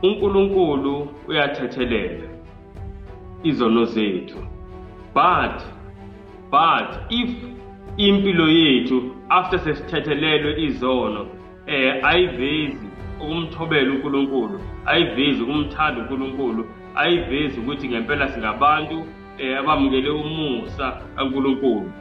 uNkulunkulu uyathethelela izono zethu, but if impilo yethu after sesithethelelwe izono ayivezi ukumthobela uNkulunkulu, ayivezi ukumthanda uNkulunkulu, ayivezi ukuthi ngempela singabantu abamukele umusa kaNkulunkulu,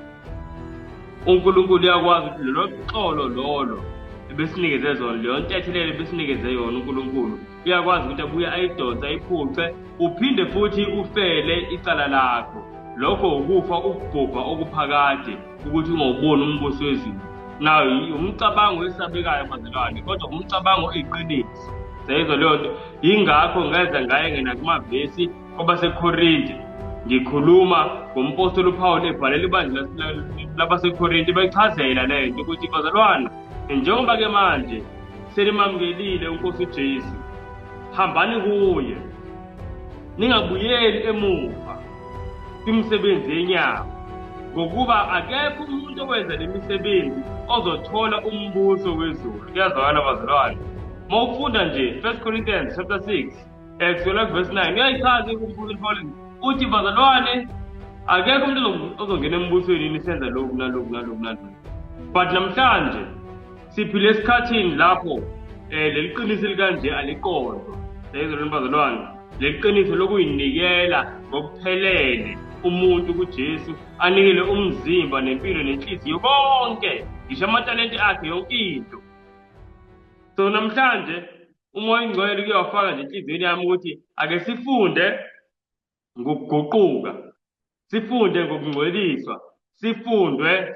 uNkulunkulu uyakwazi ukuthi lolo xolo lolo ebesinikeze zona, leyo ntethelelo ebesinikeze yona, uNkulunkulu uyakwazi ukuthi abuye ayidonse, ayiphuce, uphinde futhi ufele icala lakho. Lokho ukufa ukubhubha okuphakade, ukuthi ungawuboni umbuso wezulu. Naw, umcabango wesabekayo, bazalwane, kodwa umcabango oyiqiniso. Siyayizwa leyo nto? Yingakho ngeza ngaye ngena kumavesi kwabaseKorinte, ngikhuluma ngompostoli uPaul ebhalela ibandla labaseKorinte, bechazela le nto ukuthi, bazalwane, njengoba-ke manje senimamukelile uNkosi uJesu, hambani kuye, ningabuyeli emuva kwimisebenzi yenyama, ngokuba akekho umuntu owenza le misebenzi ozothola umbuso wezulu. Kuyazwakala, bazalwane? Uma ufunda nje 1 Corinthians chapter 6 kusukela kuverse 9, uyayichaza umpostoli Paul, uthi, bazalwane, akekho umuntu ozongena embusweni nisenza lokhu naloku naloku naloku. But namhlanje siphile esikhathini lapho leli qiniso likanje aliqondwa. Siyayizwa, bazalwane, leli qiniso lokuyinikela ngokuphelele umuntu kuJesu, anikele umzimba nempilo nenhliziyo konke, ngisho amatalente akhe, yonke into. So namhlanje uMoya oNgcwele kuyawafaka nje enhliziyweni yami ukuthi ake sifunde ngokuguquka, sifunde ngokungcweliswa, sifunde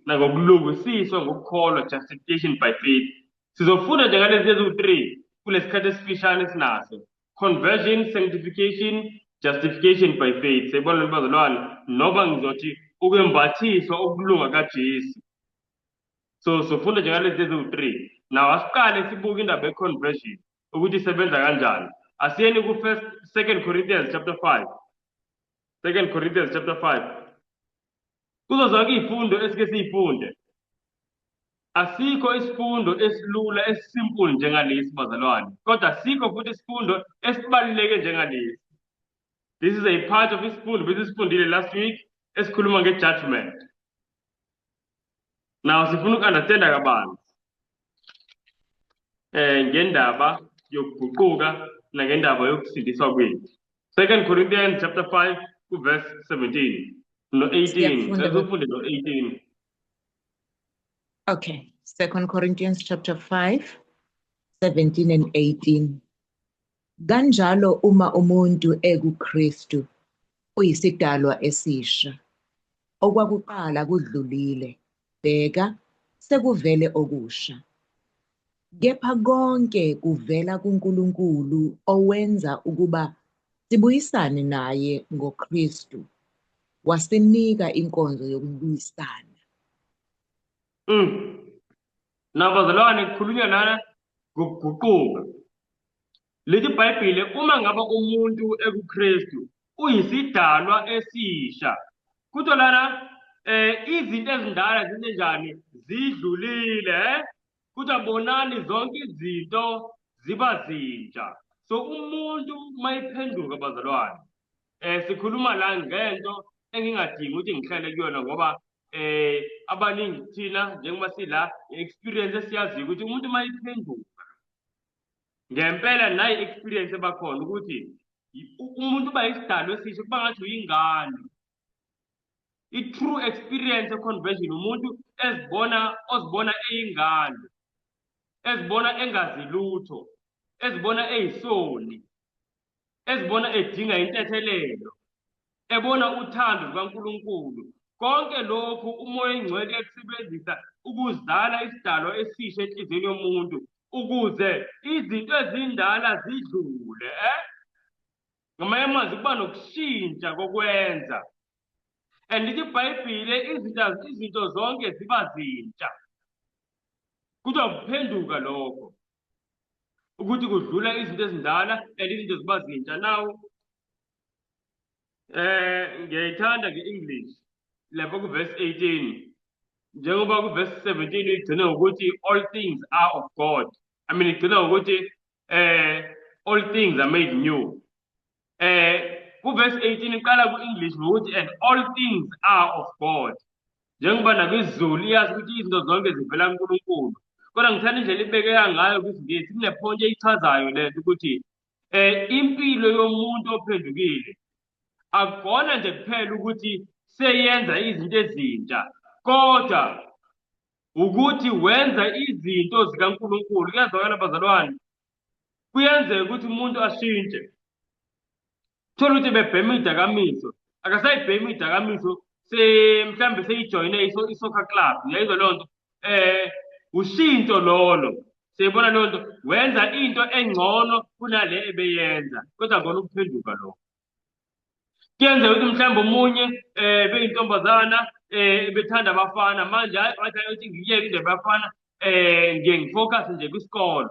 nangokulungisiswa ngokukholwa, justification by faith. Sizofunda nje ngalezi eziwu-3 kulesikhathi esifishane esinaso: conversion, sanctification, justification by faith. Siyibona, bazalwane, noba ngizothi ukwembathiswa ukulunga kaJesu. So sofunda nje ngalezi eziwu-3. Now asiqale sibuke indaba ye-conversion ukuthi isebenza kanjani. Asiyeni ku-first Second Corinthians chapter 5, Second Corinthians chapter 5. Kuzo zonke iy'fundo esike siyifunde, asikho isifundo esilula, esisimple njengalesi, bazalwane, kodwa asikho futhi isifundo esibaluleke njengalesi. This is a part of isifundo besisifundile last week esikhuluma nge-judgment. Now sifuna uku-understanda kabanzi ngendaba yokuguquka nangendaba yokusindiswa kwethu. Second Corinthians chapter 5 kuverse 17 no 18. Siyafunda. Cela ufunde no 18. Okay, Second Corinthians chapter 5, 17 and 18. Kanjalo uma umuntu ekuKristu, uyisidalwa esisha. Okwakuqala kudlulile, bheka, sekuvele okusha. Kepha konke kuvela kuNkulunkulu owenza ukuba sibuyisane naye ngoKristu, wasinika inkonzo yokubuyisana. Now bazalwane, kukhulunywa lana ngokuguquka. Lithi iBhayibheli, uma ngaba umuntu ekuKristu, uyisidalwa esisha. Kuthiwa lana izinto ezindala zinenjani? Zidlulile, eh? Kuthiwa bonani, zonke izinto ziba zintsha. So umuntu mayiphenduka, bazalwane, sikhuluma la ngento engingadingi ukuthi ngihlale kuyona, ngoba abaningi thina njengoba sila, experience esiyaziyo ukuthi umuntu mayiphenduka ngempela, nayi experience ebakhona ukuthi umuntu uba isidalwa esisha, kuba ngathi uyingane. I-true experience ye-conversion, umuntu ezibona, ozibona eyingane, ezibona engazi lutho, ezibona eyisoni, ezibona edinga intethelelo, ebona uthando lukaNkulunkulu. Konke lokhu uMoya oNgcwele ekusebenzisa ukuzala isidalwa esisha enhliziyweni yomuntu ukuze izinto ezindala zidlule. Ngamanye amazwi, kuba nokushintsha kokwenza, and lithi iBhayibhile izinto zonke ziba zintsha. Kuthiwa kuphenduka lokho ukuthi kudlula izinto ezindala and izinto ziba zintsha. Now ngiyayithanda nge-English lapho ku-verse 18. Njengoba kuvesi 17 igcine ngokuthi all things are of God, I mean, igcina ngokuthi all things are made new. Kuvesi 18 iqala ku-English ngokuthi and all things are of God. Njengoba nakwisiZulu iyasho ukuthi izinto zonke zivela kuNkulunkulu. Kodwa ngithanda indlela ibekeka ngayo kwisiNgisi, kunephonto eyichazayo lento ukuthi impilo yomuntu ophendukile akukona nje kuphela ukuthi seyenza izinto ezintsha, kodwa ukuthi wenza izinto zikaNkulunkulu. Kuyazwakala bazalwane? Kuyenzeka ukuthi umuntu ashintshe, thola ukuthi bebhema iy'dakamizwa, akasayibhemi iy'dakamizwa, mhlawumbe seyijoyine i-soccer club. Uyayizwa leyo nto? Ushintsho lolo, siyibona leyo nto, wenza into engcono kunale ebeyenza, kodwa kona ukuphenduka lokho. Kuyenzeka ukuthi mhlawumbe omunye beyintombazana bethanda abafana, manje hayi, wathi ukuthi ngiyeke indaba yabafana, ngiye ngifocus nje kwisikolo.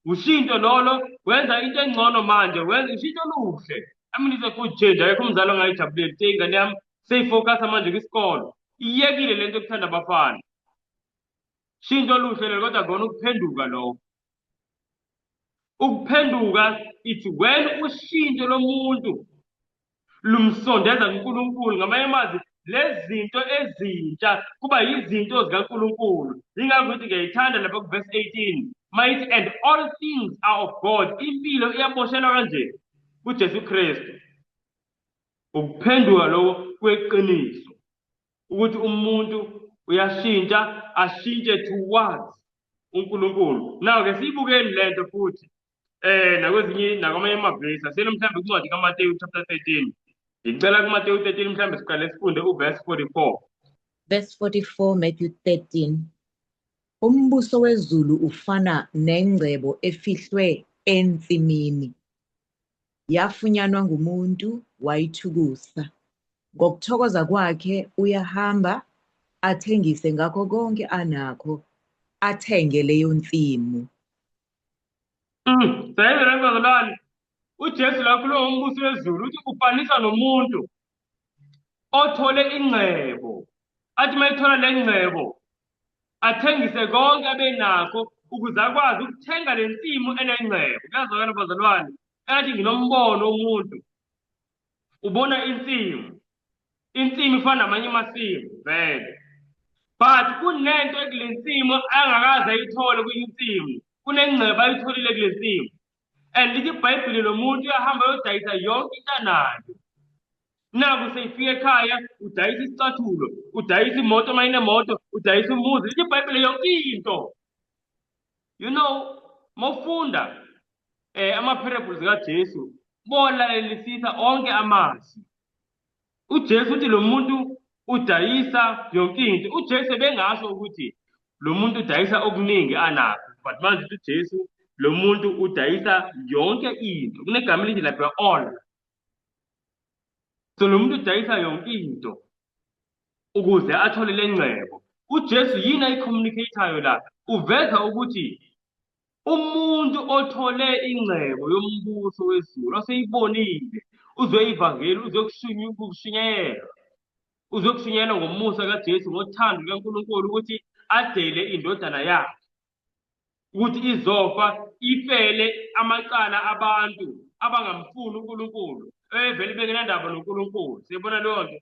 Ushintsho lolo, wenza into engcono manje, wenza ushintsho oluhle. I mean, it's a good change. Akekho umzali ongayijabuleli ukuthi ingane yami seyifocus manje kwisikolo, iyekile lento yokuthanda abafana. Shintsho oluhle lelo, kodwa kona ukuphenduka lokho. Ukuphenduka, it's when ushintsho lomuntu lumsondeza kuNkulunkulu. Ngamanye amazwi, lezi zinto ezintsha kuba yizinto zikaNkulunkulu. Yingakho ngithi ngiyayithanda lapha ku-verse 18 mayithi and all things are of God. Impilo iyaboshelwa kanje kuJesu Kristu. Ukuphenduka lokho kweqiniso, ukuthi umuntu uyashintsha, ashintshe towards uNkulunkulu. Now ke siyibukeni lento futhi nakwezinye, nakwamanye amavesi. Asiyele mhlawumbe kwincwadi kaMateyu chapter 13. Ngicela kuMateyu 13, mhlawumbe siqale sifunde uverse 44. Verse 44, Matthew 13. Umbuso wezulu ufana nengcebo efihlwe ensimini. Yafunyanwa ngumuntu wayithukusa. Ngokuthokoza kwakhe uyahamba athengise ngakho konke anakho, athenge leyo nsimu. Sayenzela bazalwane, uJesu la kulo umbuso wezulu uthi ufanisa nomuntu othole ingcebo, athi mayithola le ngcebo athengise konke abenakho ukuze akwazi ukuthenga le nsimu enengcebo. Kuyazwakala bazalwane? Athi nginombono, umuntu ubona insimu, insimu ifana namanye amasimu vele, but kunento ekule nsimu angakaze ayithole kwenye insimu, kunengcebo ayitholile kule nsimu. And lithi iBhayibheli lo muntu uyahamba ayodayisa yonke into anayo. Naku seyifika ekhaya, udayisa isicathulo, udayisa imoto uma inemoto, udayisa umuzi, lithi iBhayibheli yonke into. You know, mawufunda ama-parables kaJesu, bolalelisisa onke amazwi. uJesu uthi lo muntu udayisa yonke into. UJesu ebengasho ukuthi lo muntu udayisa okuningi anakho, but manje uthi uJesu lo muntu udayisa yonke into. Kunegama elithi lapha all. So lo muntu udayisa yonke into ukuze athole le ngcebo. UJesu yini ayicommunicate-ayo la? Uveza ukuthi umuntu othole ingcebo yombuso wezulu, oseyibonile, uzwe ivangeli, uzwe kushunyayelwa, uzwe kushunyayelwa ngomusa kaJesu, ngothando lukaNkulunkulu, ukuthi adele indodana yakhe ukuthi izofa ifele amacala abantu abangamfuni uNkulunkulu, evele bengenandaba noNkulunkulu. Siyibona leyo nto.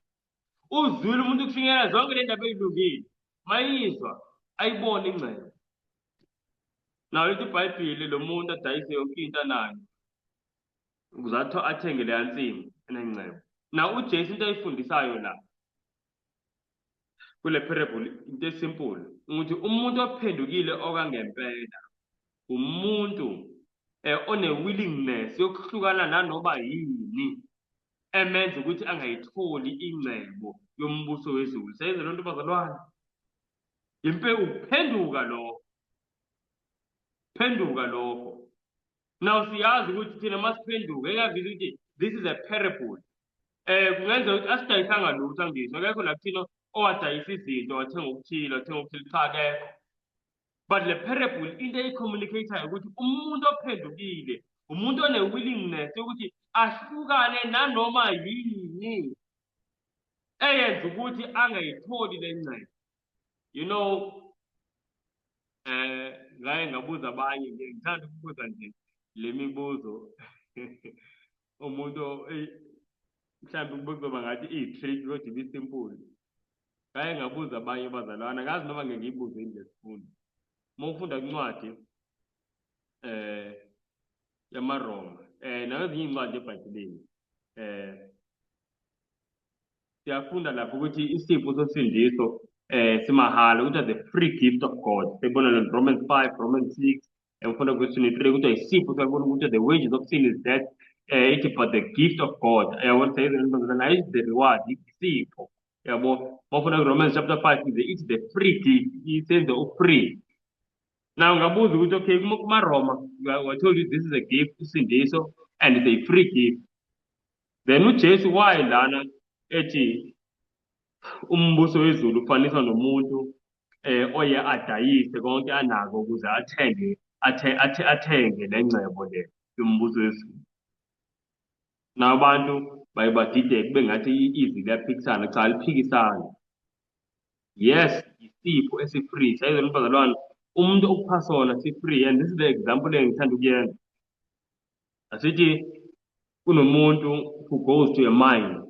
Uzwile umuntu kushunyayela zonke le ndaba eyilungile, mayizwa ayibone ingcebo. Nayo ithi iBhayibheli lo muntu adayise yonke into anayo ukuze athenge leya nsimu enengcebo. Na uJesu into ayifundisayo la kule parable, into esimple, ukuthi umuntu ophendukile okangempela umuntu one-willingness yokuhlukana nanoma yini emenza ukuthi angayitholi ingcebo yombuso wezulu. Seyenze loo nto bazalwane, impe ukuphenduka lokho, phenduka lokho. Now siyazi ukuthi thina masiphenduka, engaviza ukuthi this is a parable. Kungenzeka ukuthi asidayisanga lutho, angisho akekho la kuthina owadayisa izinto wathenga okuthile, wathenga okuthile, cha, akekho. But le parable into eyi-communicate-ayo ukuthi umuntu ophendukile umuntu one-willingness yokuthi ahlukane nanoma yini eyenza ukuthi angayitholi le ngcebo. Ngaye ngabuza abanye nje, ngithanda ukubuza nje le mibuzo. Umuntu mhlawumbe kuzoba ngathi iyi-trick kodwa ibi-simple. Ngaye ngabuza abanye abazalwane, angazi noma ngeke ngiyibuze yini lesifundo. Uma ufunda incwadi yamaRoma nawezinye iy'ncwadi eBhayibhelini, siyafunda lapho ukuthi isipho sosindiso simahhala, ukuthi the free gift of God. Siyibona le Romans 5, Romans 6, ufunda verse 23 ukuthi isipho, siyabona ukuthi the wages of sin is death, ithi but the gift of God, yabona, siyayizona is the reward, isipho, yabo. Mawufunda ku-Romans chapter 5, it's the free gift, isenze u-free. Now ngabuza ukuthi okay, kuma-Roma we told you this is a gift, usindiso, and it's a free gift. Then uJesu why lana ethi umbuso wezulu ufaniswa nomuntu oye adayise konke anako ukuze athenge athenge lengcebo le yombuso wezulu? Nabantu baye badideke, kube ngathi izwi liyaphikisana. Cha, liphikisana. Yes, isipho esi-free, sayizona bazalwane, umuntu okupha sona si-free. And this is the example engithanda ukuyenza. Asithi kunomuntu who goes to a mine,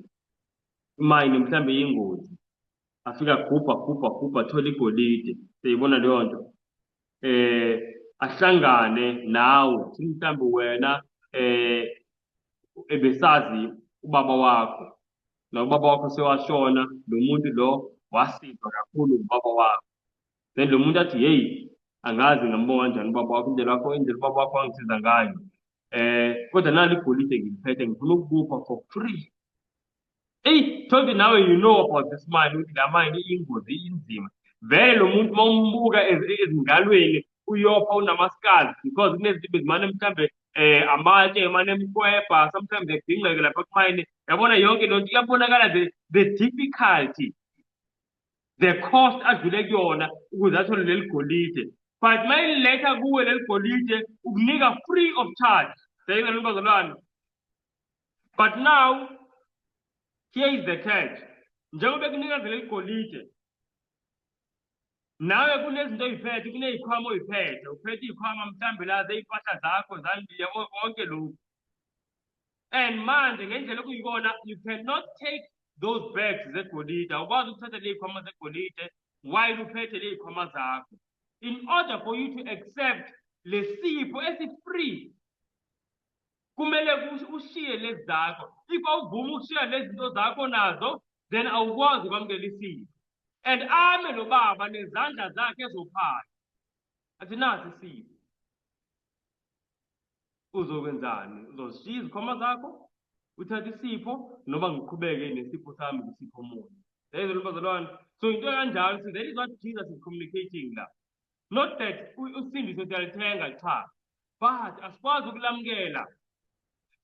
imine mhlambe iyingozi, afika gubha gubha gubha, athola igolide, siyibona leyo nto, ahlangane nawe, mhlambe wena ebesazi ubaba wakho, nobaba wakho sewashona, lo muntu lo wasizwa kakhulu ubaba wakho. Then lo muntu athi, "Hey, angazi ngambonga kanjani ubaba wakho, indlela wakho, indlela ubaba wakho wangisiza ngayo, kodwa nali igolide ngiliphethe, ngifuna ukukupha for free." Eyi, thothi nawe you know about this mine, ukuthi la mine iyingozi, inzima vele. Lo muntu uma umbuka ezingalweni uyopha, unama-scars because kunezinto bezimane mhlambe amatshe emane emkwebha, sometimes egingqeke lapha kumayini, yabona yonke lento iyabonakala, the difficulty, the cost adlule kuyona ukuze athole leli golide. But uma ililetha kuwe leli golide, ukunika free of charge. Siyayizwa bazalwane? But now here is the catch: njengoba ekunikeza leli golide, nawe kunezinto oyiphethe, kuney'khwama oyiphethe, uphethe iy'khwama mhlawumbe la zey'mpahla zakho, yabo konke lokhu. And manje ngendlela okuyikona, you cannot take those bags zegolide, awukwazi ukuthatha ley'khwama zegolide while uphethe ley'khwama zakho. In order for you to accept le sipho esi-free, kumele ushiye lezi zakho. If awuvumi ukushiya lezi zinto zakho nazo, then awukwazi ukwamukela isipho. And ame lo baba nezandla zakhe ezophayo, athi, "Nasi isipho." Uzokwenzani? Uzoshiya izikhwama zakho uthathe isipho, noma ngiqhubeke nesipho sami ngisipho omunye? Yayizona bazalwane? So into kanjalo. So that is what Jesus is communicating la, not that usindiso siyalithenga, cha, but asikwazi ukulamukela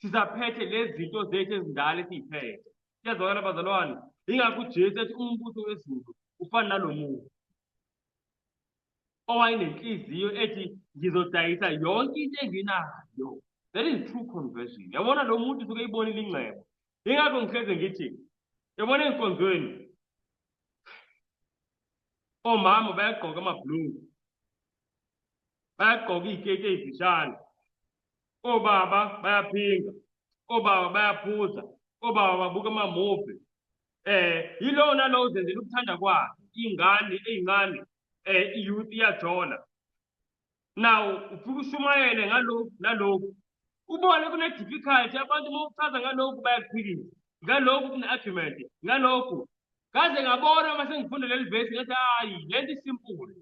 sisaphethe lezi zinto zethu ezindala esiyiphethe. Kuyazwakala bazalwane? Ingakho uJesu ethi umbuso wezulu ufana nalo muntu owayenenhliziyo ethi, "Ngizodayisa yonke into enginayo." That is true conversion, yabona. Lo muntu usuke eyibonile ingcebo. Ingakho ngihleze ngithi, yabona, ey'nkonzweni omama bayagqoka amabhuluku, bayagqoka iy'keti ey'fishane, obaba bayaphinga, obaba bayaphuza, obaba babuka ama-movie, yilowo nalowo uzenzela ukuthanda kwakhe. Iy'ngane ey'ncane, i-youth iyajola. Now ufike ushumayele ngalokhu nalokhu, ubone kune-difficulty. Abantu uma uchaza ngalokhu bayakuphikisa, ngalokhu kune-argument, ngalokhu. Ngaze ngabona uma sengifunda leli vesi, ngathi, "Hayi, lento i-simple.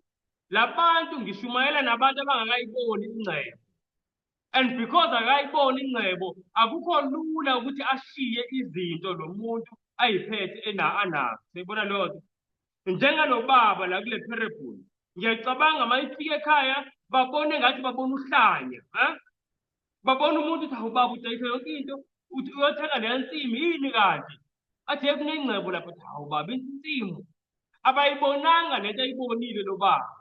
Labantu ngishumayela nabantu abangakayiboni ingcebo, and because akayiboni ingcebo, akukho lula ukuthi ashiye izinto lo muntu ayiphethe ena anazo." Siyibona leyo nto njengalo baba la kule parable. Ngiyacabanga uma ifika ekhaya, babone ngathi babona uhlanya, ha, babona umuntu uthi, "Hawu baba, udayisa yonke into, uthi uyothenga leya nsimi, yini kanti?" Athi, "Kunengcebo lapho." Athi, "Hawu baba, insimu." Abayibonanga lento ayibonile lo baba.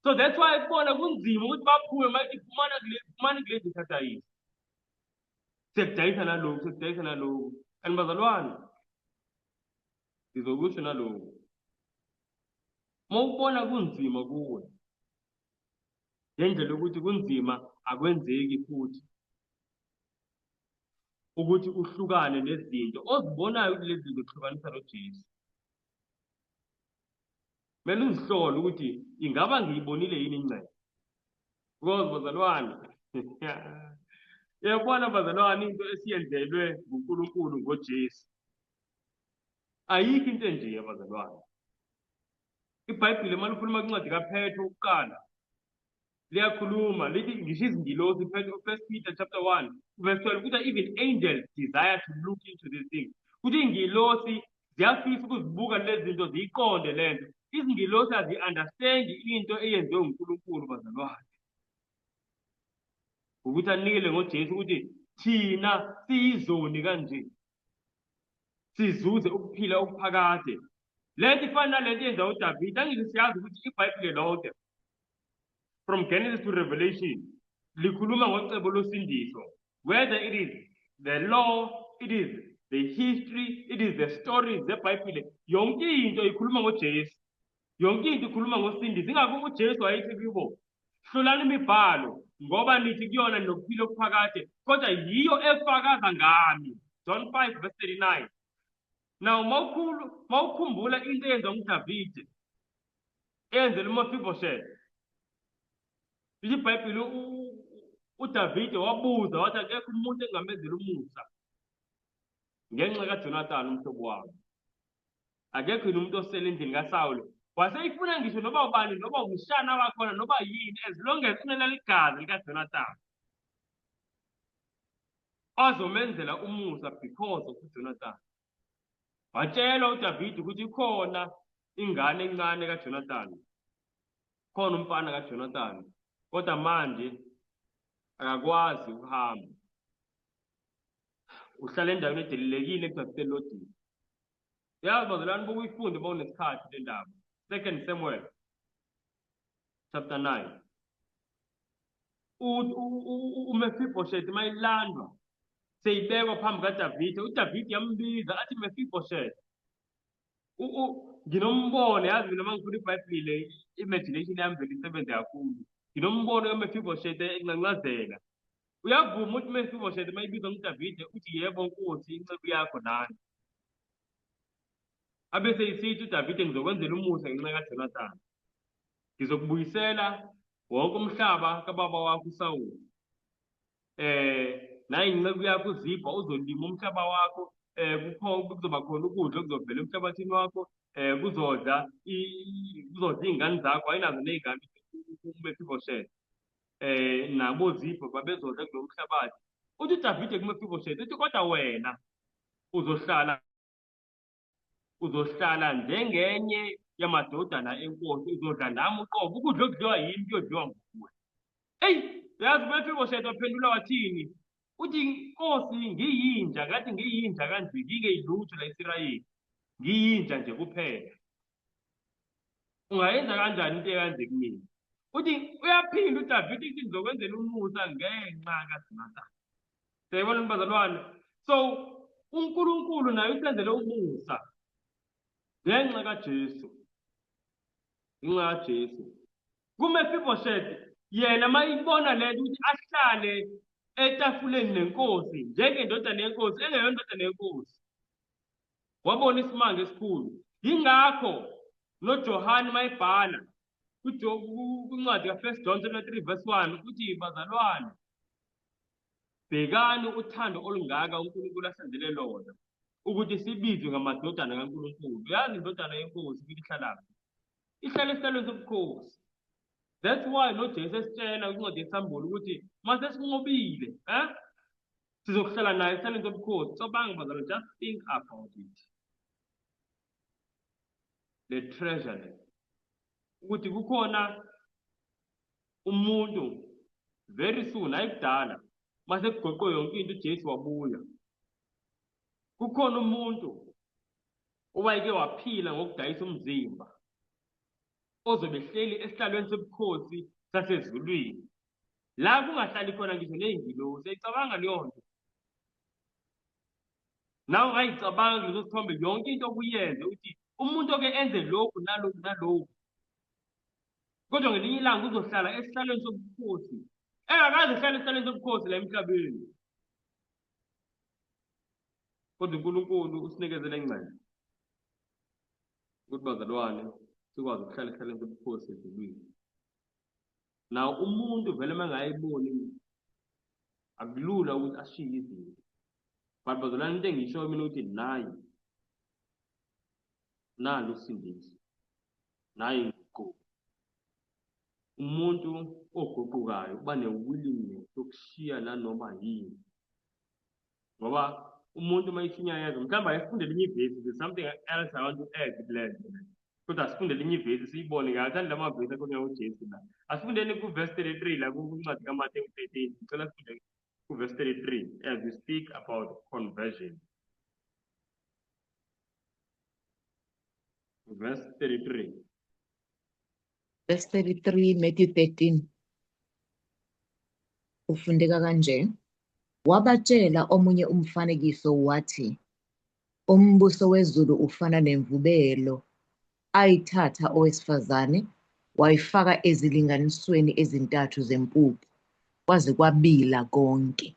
So that's why kubona kunzima ukuthi baphume mayithi, "Phumana kule, phumani kule ndlu sadayisa, siyakudayisa nalokhu, siyakudayisa nalokhu." And bazalwane, ngizokusho nalokhu. Mawubona kunzima kuwe ngendlela yokuthi kunzima akwenzeki futhi ukuthi uhlukane nezinto ozibonayo ukuthi lezi zinto kuhlukanisa noJesu, kumele uzihlole ukuthi ingaba ngiyibonile yini ingcebo. Because bazalwane, uyabona bazalwane, into esiyenzelwe nguNkulunkulu ngoJesu, ayikho into enje bazalwane. IBhayibheli uma likhuluma kwincwadi kaPetro ukuqala liyakhuluma lithi ngisho izingilosi, Petro, First Peter chapter 1 verse 12, ukuthi even angels desire to look into these things. Ukuthi iy'ngilosi ziyafisa ukuzibuka lezi zinto, ziyiqonde le nto. Izingilosi azi-understand into eyenziwe uNkulunkulu bazalwane, ukuthi anikele ngoJesu ukuthi thina siyizoni kanje sizuze ukuphila okuphakade. Le nto ifana nale nto yenza uDavide. Angithi siyazi ukuthi iBhayibhile lonke from Genesis to Revelation likhuluma ngocebo losindiso, whether it is the law, it is the history, it is the stories zeBhayibhile, yonke into ikhuluma ngoJesu, yonke into ikhuluma ngosindiso. Ingakho uJesu wayethi kubo, hlolani imibhalo ngoba nithi kuyona nokuphila okuphakade, kodwa yiyo efakaza ngami. John 5 verse 39. Now mawukhulu mawukhumbula into eyenza uDavide, eyenzela uMephibosheth, lithi iBhayibheli uDavide wabuza wathi akekho umuntu engamenzela umusa ngenxa kaJonathan umhlobo wami, akekho yini umuntu osele endlini kaSawule? Waseyifuna ngisho noba ubani, noba umshana wakhona, noba yini, as long as unelali igazi likaJonathan azomenzela umusa because of uJonathan. Watshelwa uDavide ukuthi ikhona ingane encane kaJonathan, khona umfana kaJonathan, kodwa manje akakwazi ukuhamba, uhlala endaweni edelelekile kuthiwa kuselodini. Yazi bazalwane, bokuyifunde uma unesikhathi le ndaba, Second Samuel chapter 9. uMephibosheth mayilandwa seyibekwa phambi kaDavide, uDavide yambiza athi, Mephibosheth. Nginombono, yazi mina uma ngifunda iBhayibhile imagination yami vele isebenze kakhulu. Nginombono kaMephibosheth encancazela. Uyavuma ukuthi Mephibosheth mayibizwa nguDavide uthi, yebo Nkosi, inceku yakho nani. Abese isithi uDavide, ngizokwenzela umusa ngenxa kaJonathan, ngizokubuyisela wonke umhlaba kababa wakho uSawuli, naye inceku yakho uZibha uzolima umhlaba wakho, kukho kuzoba khona ukudla okuzovela emhlabathini wakho, kuzodla kuzodla iy'ngane zakho. Ayinazo ney'ngane uMephibosheth, nabo Zibha babezodla kulo mhlabathi. Uthi uDavide kuMephibosheth, uthi kodwa wena uzohlala njengenye yamadodana enkosi, uzodla nami uqobo, ukudla okudliwa yimi kuyodliwa nguwe. Eyi, yazi uMephibosheth waphendula wathini? Uthi, Nkosi, ngiyinja, ngathi ngiyinja kanje, ngingeyilutho la Israyeli, ngiyinja nje kuphela, ungayenza kanjani into ekanje kumina? Uthi uyaphinda uDavide uthi, ngizokwenzela umusa ngenxa kaJonathan. Siyayibona bazalwane? So uNkulunkulu naye usenzele umusa ngenxa kaJesu, ngenxa kaJesu. KuMephibosheth yena mayibona lento ukuthi ahlale etafuleni nenkosi njengendodana yenkosi engeyona indodana yenkosi, wabona isimanga esikhulu. Yingakho noJohane mayibhala kwincwadi ka-First John chapter 3 verse 1 uthi, bazalwane, bhekani uthando olungaka uNkulunkulu asenzele lona ukuthi sibizwe ngamadodana kaNkulunkulu. Uyazi indodana yenkosi ukuthi ihlalaphi? Ihlala esihlalweni sobukhosi. That's why noJesu esitshela kwincwadi yeSambulo ukuthi mase sinqobile, sizokuhlala naye esihlalweni sobukhosi. Cabanga bazalwane, just think about it, the treasure le, ukuthi kukhona umuntu very soon, ayikudala mase kugoqwe yonke into, uJesu wabuya, kukhona umuntu owayeke waphila ngokudayisa umzimba ozobe ehleli esihlalweni sobukhosi sasezulwini, la kungahlali khona ngisho ney'ngilosi. Uyayicabanga leyo nto? Nawe ungayicabanga leso sithombe, yonke into okuyenze ukuthi umuntu oke enze lokhu nalokhu nalokhu. Kodwa ngelinye ilanga uzohlala esihlalweni sobukhosi engakaze ehlale esihlalweni sobukhosi la emhlabeni. Kodwa uNkulunkulu usinikezele ingcebo ukuthi bazalwane sikwazi ukuhlala esihlalweni sobukhosi ezulwini. Now umuntu vele uma engayiboni akulula ukuthi ashiye izinto. But bazalwane, into engishoyo mina ukuthi nayi nalo usindiso, nayi inguquko. Umuntu oguqukayo uba ne-willingness yokushiya nanoma yini, ngoba umuntu uma ishunyayezwa, mhlawumbe ayesifunde elinye ivesi, there's something else I want to add kule nto, kodwa asifunde elinye ivesi siyibone. Ngiyathanda la mavesi akhulunywa uJesu la. Asifundeni kuvesi 33 la kuncwadi kaMateyu 13. Ngicela sifunde kuvesi 33 as we speak about conversion. Verse 33. Verse 33, Matthew 13. Ufundeka kanje. Wabatshela omunye umfanekiso wathi, umbuso wezulu ufana nemvubelo ayithatha owesifazane wayifaka ezilinganisweni ezintathu zempuphu kwaze kwabila konke.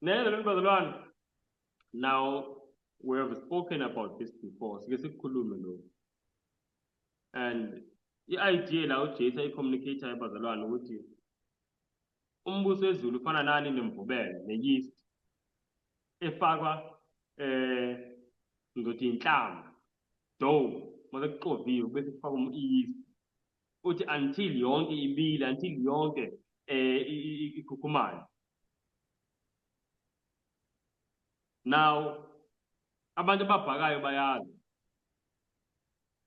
Neze bazalwane. Now we have spoken about this before. Sike sikukhulume lokho. And i-idea la uJesu ayi-communicate ebazalwane ukuthi umbuso wezulu ufana nani? Nemvubelo, ne-yeast efakwa ngizothi inhlama, dough, mase kuxoviwe bese kufakwa i-yeast, uthi until yonke ibile, until yonke ikhukhumale. Now abantu ababhakayo bayazi,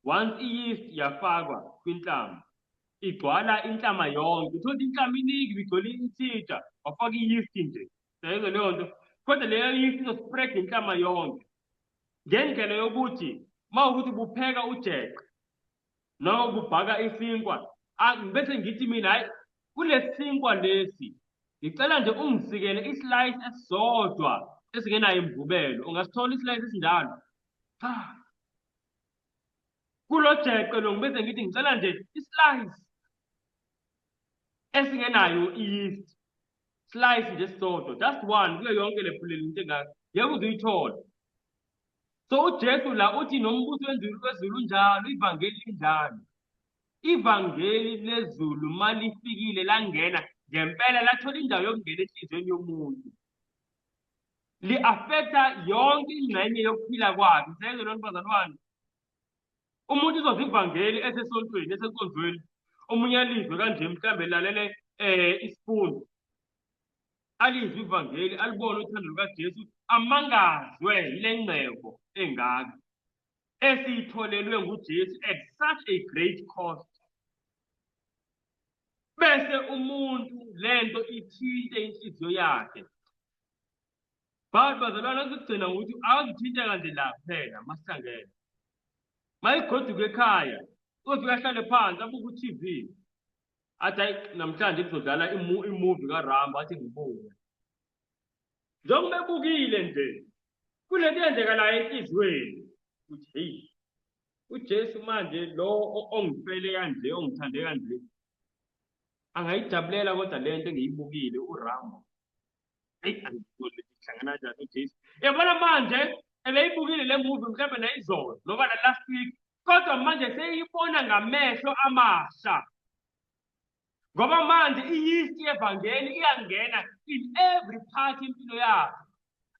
once i-yeast yafakwa kwinhlama igcwala inhlama yonke. Uthola ukuthi inhlama iningi, ibigcwele isitsha, wafaka i-yeast nje, siyayizwa leyo nto. Kodwa leyo yeast izo-spread inhlama yonke ngendlela yokuthi uma ukuthi ubupheka ujeqe noma ububhaka isinkwa, bese ngithi mina, hayi, kule sinkwa lesi ngicela nje ungisikele i-slice esisodwa esingenayo imvubelo. Ungasithola i-slice esinjalo? Cha. Kulo jeqe lo ngibese ngithi ngicela nje i-slice esingenayo i-yeast, slice nje esisodwa, just one, kuyo yonke le phuleli into engaka, ngeke uze uyithole. So uJesu la uthi nombuso wezulu unjalo, ivangeli linjalo. Ivangeli lezulu malifikile langena ngempela, lathola indawo yokungena enhliziyweni yomuntu, li-affecta yonke ingxenye yokuphila kwakhe. Siyayizwa loo nto bazalwane? Umuntu uzozwa ivangeli esesontweni, esenkonzweni, omunye alizwe kanje, mhlawumbe lalele isifundo, alizwe ivangeli, alibone uthando lukaJesu, amangazwe yile ngcebo engaka esiyitholelwe nguJesu at such a great cost, bese umuntu lento ithinte inhliziyo yakhe. But bazalwane, azokugcina ngokuthi awuzithinteka nje la kuphela masihlangene. Mayigoduka ekhaya, uzofika ahlale phansi abuke u-TV, athi hayi, namhlanje kuzodlala i-movie kaRambo, athi ngibuke. Njengoba ebukile nje, kulento eyenzeka la enhliziyweni ukuthi hey, uJesu manje lo ongifele kanje, ongithande kanje, angayijabulela kodwa lento engiyibukile uRambo. Eyi, angiboni ukuthi kuhlangana kanjani uJesu. Yabona manje ebeyibukile le movie mhlawumbe nayizolo noma na last week, kodwa manje seyibona ngamehlo amasha, ngoba manje i-yeast yevangeli iyangena in every part impilo yakhe.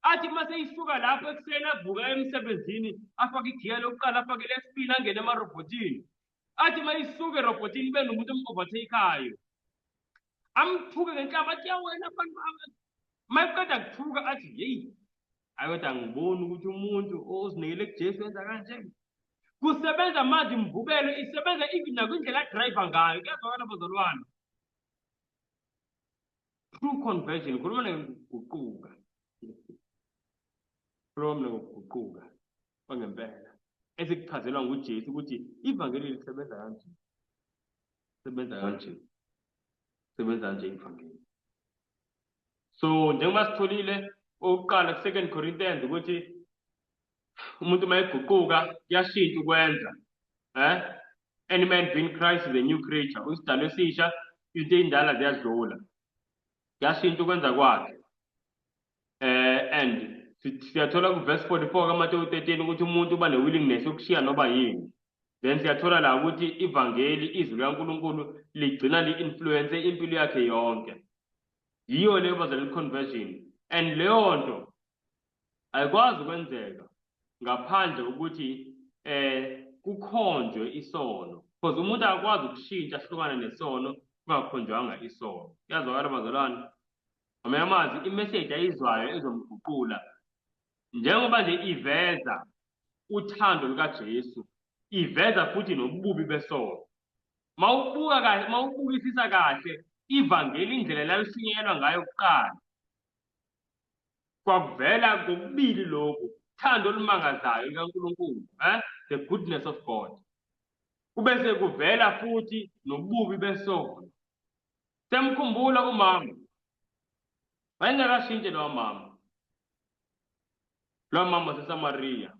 Athi uma seyisuka lapho ekuseni avuka emsebenzini, afake igiya lokuqala, afake lesibili, angene emarobhotini. Athi uma isuka erobhotini ibe nomuntu om-overtake-ayo, amthuke ngenhlamba, athi ya wena abantu. Uma eqeda kuthuka athi yeyi, hayi, kodwa angiboni ukuthi umuntu ozinikele kuJesu wenza kanje. Kusebenza manje imvubelo, isebenza even nakwindlela a-drive ngayo. Kuyazwakala bazalwane? True conversion, khuluma ngokuguquka, khuluma ngokuguquka kwangempela esikuchazelwa nguJesu ukuthi ivangeli lisebenza kanje, sebenza kanje, sebenza kanje ivangeli. So njengoba sitholile okokuqala ku-Second Corinthians ukuthi umuntu uma eguquka kuyashintsha ukwenza. Any man be in Christ is a new creature. Uyisidalwa esisha, izinto ey'ndala ziyadlula. Kuyashintsha ukwenza kwakhe. And siyathola ku-verse 44 kaMateyu 13 ukuthi umuntu uba ne-willingness yokushiya noba yini. Then siyathola la ukuthi ivangeli, izwi likaNkulunkulu ligcina li-influence impilo yakhe yonke. Yiyo leyo bazalwane conversion. And leyo nto ayikwazi ukwenzeka ngaphandle kokuthi kukhonjwe isono. Because umuntu akakwazi ukushintsha ahlukane nesono kungakhonjwanga isono. Kuyazwakala bazalwane? Ngamanye amazwi imessage ayizwayo ezomguqula njengoba nje iveza uthando lukaJesu, iveza futhi nobubi besono. Mawubuka kahle, mawubukisisa kahle ivangeli indlela lalishunyayelwa ngayo kuqala, kwakuvela kokubili lokhu, thando olumangazayo likaNkulunkulu, the goodness of God, kubese kuvela futhi nobubi besono. Semkhumbula umama, wayengakashintshi lowa mama, lowa mama waseSamariya,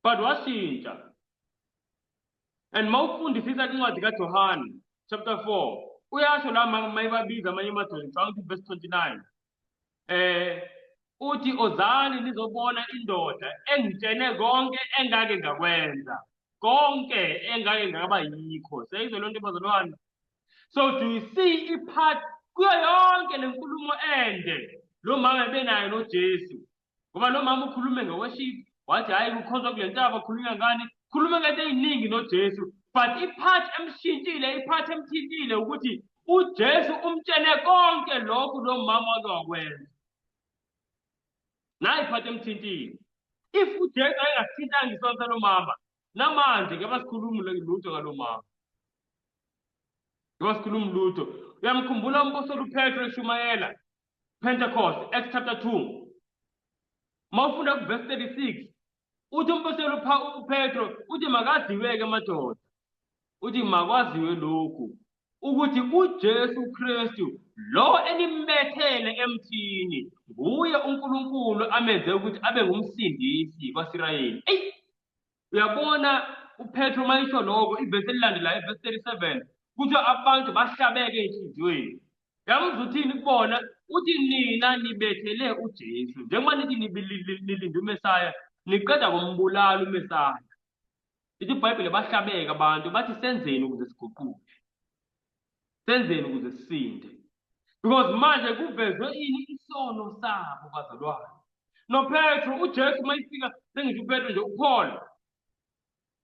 but washintsha. And mawufundisisa incwadi kaJohane chapter 4, uyasho la mama mayibabiza amanye amadoda, ngicabanga ukuthi verse 29, uthi ozani nizobona indoda engitshene konke engake ngakwenza, konke engake ngaba yikho. Seyizwe lonto bazalwane. So do you see i-part kuyo yonke lenkulumo ende lo mama ebenayo noJesu? Ngoba lo mama ukhulume nge-worship, wathi hayi kukhonzwa kule ntaba, khulunywa ngani, khulume ngento ey'ningi noJesu, but i-part emshintshile, i-part emthintile ukuthi uJesu umtshene konke lokhu lo mama wake wakwenza. Nayi i-part emthintile. If uJesu ayengasithintanga isono salo mama, namanje ngeke sikhulume lutho ngalo mama. Ngeke sikhulume lutho. Uyamkhumbula umpostoli uPetro eshumayela Pentecost, Acts chapter 2. Mawufunda ku verse 36, uthi umpostoli uPetro uthi makaziwe-ke madoda, uthi makwaziwe lokhu ukuthi uJesu Kristu lo enimbethele emthini nguye uNkulunkulu amenze ukuthi abe ngumsindisi kwaSirayeli. Eyi, uyabona uPetro mayisho lokho, ivesi elilandelayo ivesi 37 kuthiwa abantu bahlabeke enhliziyweni. Yamuzwa uthini kubona? Uthi nina nibethele uJesu, njengoba nithi nilinde uMesaya, niqeda kumbulala uMesaya. Lithi iBhayibheli bahlabeka abantu bathi senzeni ukuze siguquke, senzeni ukuze sisinde, because manje kuvezwe ini isono sabo bazalwane. NoPetro, uJesu mayifika, sengisho uPetro nje, uPaul,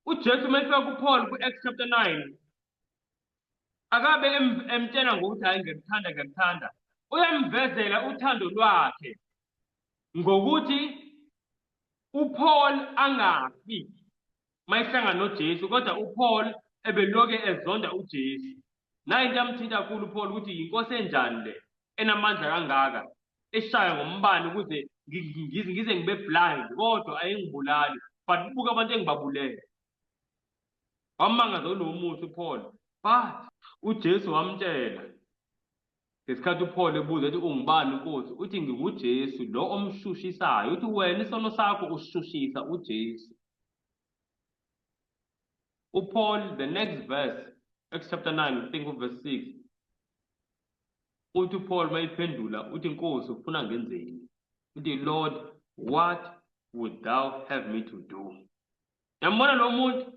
uJesu mayifika kuPaul ku-Acts chapter 9, akabe emtshela ngokuthi hayi ngiyakuthanda, ngiyakuthanda, uyamvezela uthando lwakhe ngokuthi uPaul angafi mayihlangana noJesu, kodwa uPaul ebeloke ezonda uJesu. Nayi into yamthinta kakhulu uPaul ukuthi yinkosi enjani le enamandla kangaka eshaya ngombani ukuze ngize ngibe blind, kodwa ayingibulali, but buka abantu engibabulele. Wamangaza kulowo muthi uPaul, but uJesu wamtshela ngesikhathi uPaul ebuza ethi ungubani Nkosi, uthi nginguJesu lo omshushisayo. Uthi wena isono sakho ushushisa uJesu. uPaul, the next verse, Acts chapter 9, I think verse 6, uthi uPaul mayiphendula uthi Nkosi ufuna ngenzeni? Uthi Lord, what would thou have me to do? Yambona lo muntu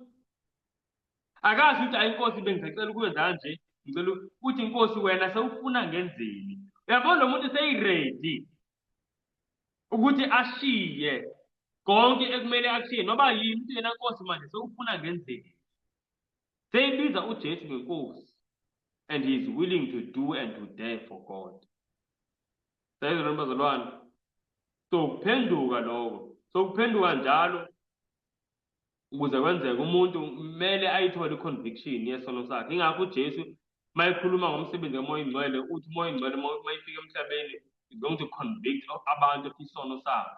akazi ukuthi hayi Nkosi bengisacela ukwenza kanje, ngicela uthi Nkosi wena sewufuna ngenzeni? Uyabona lo muntu seyi-ready ukuthi ashiye konke ekumele akushiye noba yini, uthi yena Nkosi manje sewufuna ngenzeni? Seyibiza uJesu ngenkosi, and he is willing to do and to die for God. Sayizwa bazalwane? So kuphenduka lokho, so kuphenduka njalo ukuze kwenzeke umuntu kumele ayithole i-conviction yesono sakhe. Ingakho uJesu mayekhuluma ngomsebenzi kaMoya Oyingcwele uthi uMoya Oyingcwele mayifika emhlabeni is going to convict abantu of isono sabo.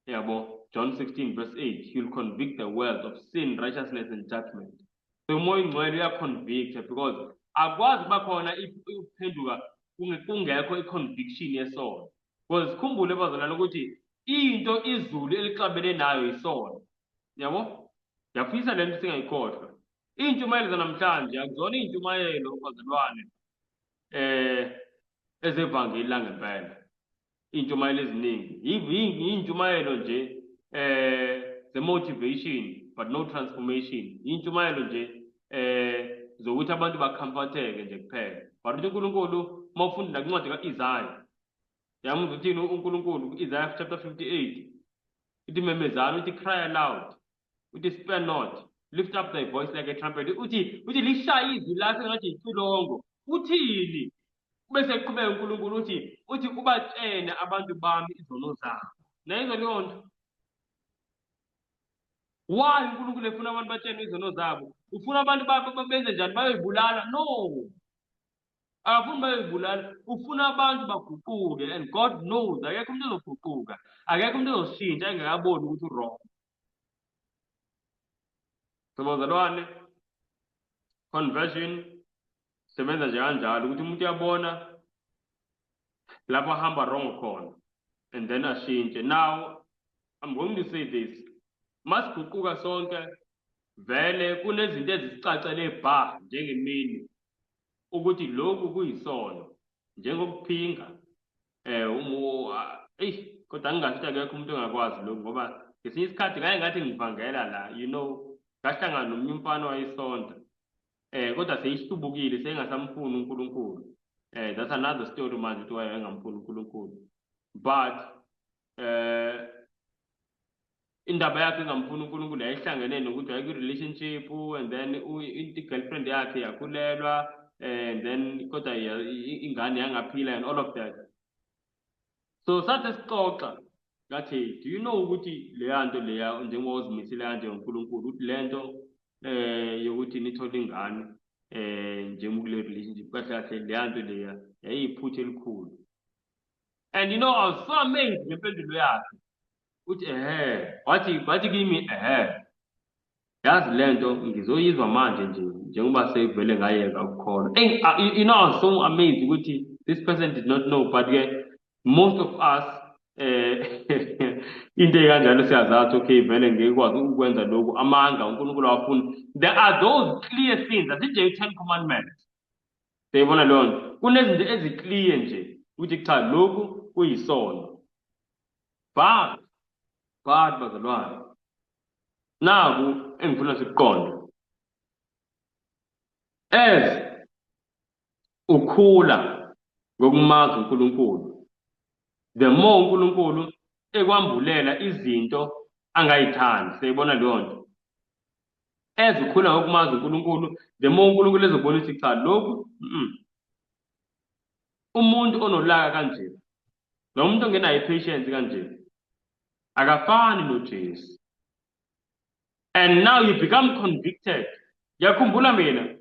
Yabo, John 16 verse 8, he will convict the world of sin, righteousness and judgment. So uMoya Oyingcwele uya-convict because akwazi kuba khona ukuphenduka kungekho i-conviction yesono. Because sikhumbule bazalwane ukuthi into izulu elixabene nayo isono. Yabo? Ngiyafisa lento singayikhohlwa. Iy'ntshumayelo zanamhlanje akuzona iy'ntshumayelo, bazalwane, ezevangeli langempela. Iy'ntshumayelo eziningi iy'ntshumayelo nje ze-motivation but no transformation. Iy'ntshumayelo nje zokuthi abantu ba-comforteke nje kuphela. But uthi uNkulunkulu uma ufunda nakuncwadi ka-Isaya, yamuzwa uthini uNkulunkulu ku-Isaiah chapter 58, uthi memezani, uthi cry aloud, uthi spare not, lift up thy voice like a trumpet, uthi lishaye izwi lakho engathi icilongo. Uthini? Bese eqhubeka uNkulunkulu uthi ubatshene abantu bami izono zabo. Nayizwa leyo nto? Why uNkulunkulu efuna abantu batshene izono zabo? Ufuna abantu benze njani? Bayoyibulala? No, akafuni bayoyibulala, ufuna abantu baguquke. And God knows akekho umuntu ozoguquka, akekho umuntu ozoshintsha engakaboni ukuthi u-wrong. So bazalwane, conversion sebenza nje kanjalo, ukuthi umuntu uyabona lapho ahamba wrong khona and then ashintshe. Now I'm going to say this, masiguquka sonke vele kunezinto ezisicacele bha njengemini ukuthi lokhu kuyisono, njengokuphinga. Eyi, kodwa ngingasho ukuthi akekho umuntu ongakwazi lokhu, ngoba ngesinye isikhathi ngaye ngathi ngivangela la, ngahlangana nomunye umfana wayesonta, kodwa seyihlubukile, seyingasamfuni uNkulunkulu. That's another story manje, ukuthi wayengamfuni uNkulunkulu, but indaba yakhe engamfuni uNkulunkulu yayihlangene nokuthi wayekwi-relationship and then i-girlfriend yakhe yakhulelwa and then kodwa ingane yangaphila and all of that. So sathi sixoxa, ngathi, do you know ukuthi leya nto leya, njengoba uzimisele kanje ngoNkulunkulu, ukuthi le nto yokuthi nithole ingane njengoba kule relationship, kahle kahle leya nto leya yayiyiphutha elikhulu? And I was so amazed ngempendulo yakhe. Uthi ehe, wathi kimi, ehe, yazi lento ngizoyizwa manje nje njengoba sekuvele ngayeka ukukholwa. Hey, I was so amazed ukuthi this person did not know. But ke most of us, into ekanjalo siyazazi, okay, vele ngeke kwazi ukwenza lokhu, amanga uNkulunkulu awafuni. There are those clear things, asinje 10 commandments, siyibona leyo nto. Kunezinto ezi-clear nje ukuthi cha, lokhu kuyisono. But bazalwane, naku engifuna sikuqonde: as ukhula ngokumazi uNkulunkulu, the more uNkulunkulu ekwambulela izinto angayithandi. Siyibona leyo nto? As ukhula ngokumazi uNkulunkulu, the more uNkulunkulu ezobona ukuthi cha, lokhu, umuntu onolaka kanje, lo muntu ongenayo i-patience kanje, akafani noJesu. And now you become convicted. Ngiyakhumbula mina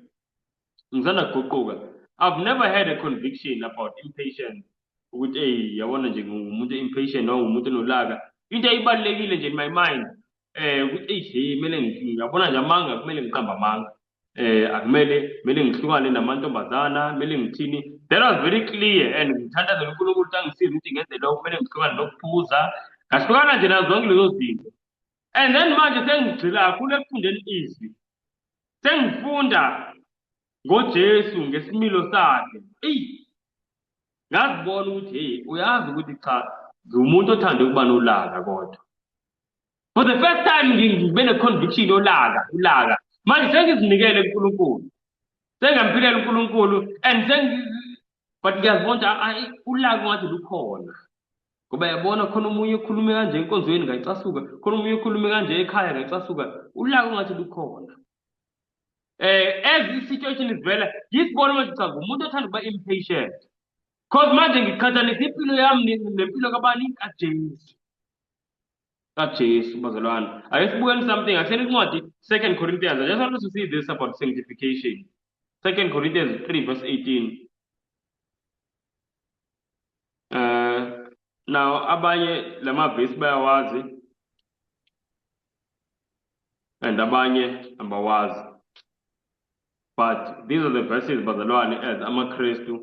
ngisanda kuguquka, I've never had a conviction about impatience, ukuthi hey, yabona nje, ngumuntu impatient noma ngumuntu onolaka. Into eyibalulekile nje in my mind ukuthi hey, kumele, ngiyabona nje, amanga kumele ngiqamba amanga, akumele, kumele ngihlukane namantombazana, kumele ngithini. That was very clear, and ngithandazela uNkulunkulu ukuthi angisize ukuthi ngenze lokho. Kumele ngihlukane nokuphuza, ngahlukana nje nazo zonke lezo zinto. And then manje sengigxila kakhulu ekufundeni izwi, sengifunda ngoJesu, ngesimilo sakhe. Eyi, ngazibona ukuthi hey, uyazi ukuthi cha, ngiwumuntu othanda ukuba nolaka, kodwa for the first time ngibe ne-conviction yolaka. Ulaka manje sengizinikele kuNkulunkulu, sengiyamphilela uNkulunkulu, and but ngiyazibona ukuthi ulaka ngathi lukhona, ngoba yabona khona omunye okhulume kanje enkonzweni ngayicasuka, khona omunye okhulume kanje ekhaya ngayicasuka. Ulaka ngathi lukhona. As i-situation ivela, ngisibona manje, cha, ngumuntu othanda ukuba impatient, cause manje ngiqhathanisa impilo yami nempilo kabani? KaJesu, kaJesu. Bazalwane, ake sibukeni something. Akuseni incwadi Second Corinthians. I just want us to see this about sanctification. Second Corinthians 3 verse 18. Now abanye lamavesi bayawazi and abanye abawazi, but these are the verses, bazalwane, as amaKristu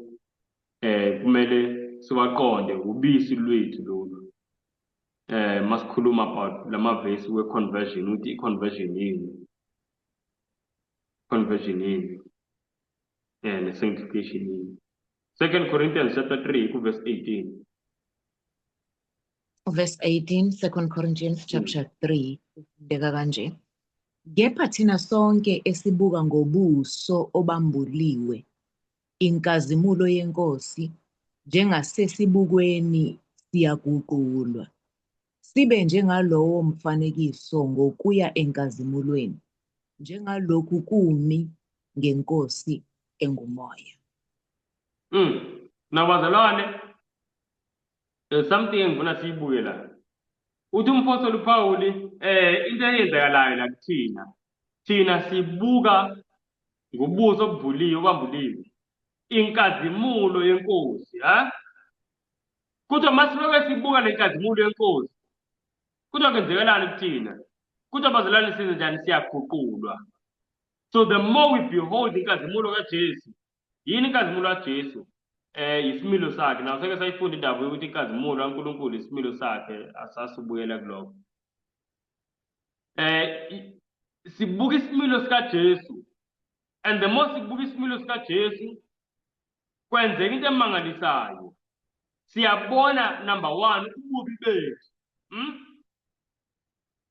kumele siwaqonde. Ubisi lwethu lolu masikhuluma about lamavesi we-conversion, ukuthi i-conversion yini. Conversion yini ne-sanctification yini? Second Corinthians chapter 3 ku-verse 18. Verse 18, 2 Corinthians chapter 3, ufundeka kanje. Kepha thina sonke esibuka ngobuso obambuliwe inkazimulo yeNkosi njengasesibukweni siyaguqulwa sibe njengalowo mfanekiso ngokuya enkazimulweni njengalokhu kumi ngeNkosi engumoya. Now bazalwane, there's something engifuna siyibuke la. Uthi umpostoli uPaul into eyenzakalayo la kuthina, thina sibuka ngobuso obuvuliwe obambuliwe inkazimulo yeNkosi, ha? Kuthiwa masiloke sibuka le nkazimulo yeNkosi, kuthiwa kwenzekalani kuthina? Kuthiwa bazalwane size njani? Siyaguqulwa. So the more we behold inkazimulo kaJesu, yini inkazimulo kaJesu? Isimilo sakhe. Naw seke sayifunda indaba yokuthi inkazimulo kaNkulunkulu isimilo sakhe, asasubuyela kulokho. Sibuka isimilo sikaJesu, and the more sibuka isimilo sikaJesu kwenzeka into emangalisayo. Siyabona number 1 ububi bethu.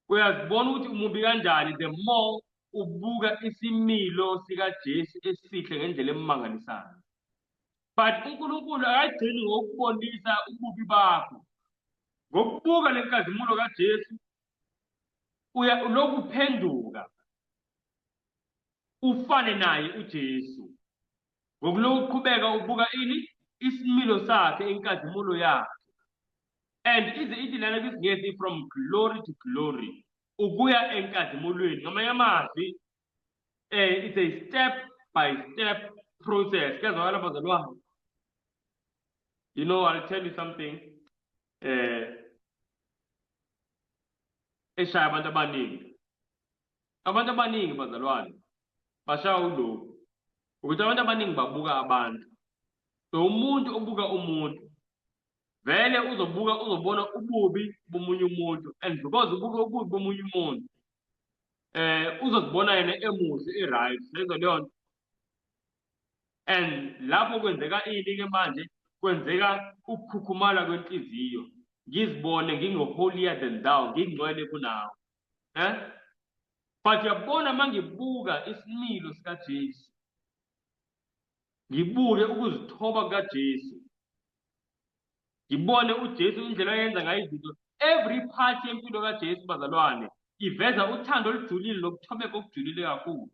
Uyazibona ukuthi umubi kanjani the more ubuka isimilo sikaJesu esihle ngendlela emangalisayo. But uNkulunkulu akagcini ngokubonisa ububi bakho. Ngokubuka lenkazimulo kaJesu uya lokuphenduka ufane naye uJesu. Ngokulokuqhubeka ubuka ini? Isimilo sakhe, inkazimulo yakhe. And ize ithi lana kwisiNgesi from glory to glory, ukuya enkazimulweni. Ngamanye amazwi it's a step by step process. Kuyazwakala bazalwane? You know, I'll tell you something eshaya abantu abaningi. Abantu abaningi bazalwane bashaya uloku ukuthi abantu abaningi babuka abantu. So umuntu obuka umuntu vele uzobuka, uzobona ububi bomunye umuntu, and because ubuka ububi bomunye umuntu uzozibona yena emuhle, e-right, lezo leyo nto. And lapho kwenzeka ini ke manje? Kwenzeka ukukhukhumala kwenhliziyo, ngizibone ngingo-holier than thou, ngingcwele kunawe. But uyabona mangibuka isimilo sikaJesu, ngibuke ukuzithoba kukaJesu, ngibone uJesu indlela ayenza ngayo izinto, every part yempilo kaJesu bazalwane iveza uthando olujulile nokuthobeka okujulile kakhulu.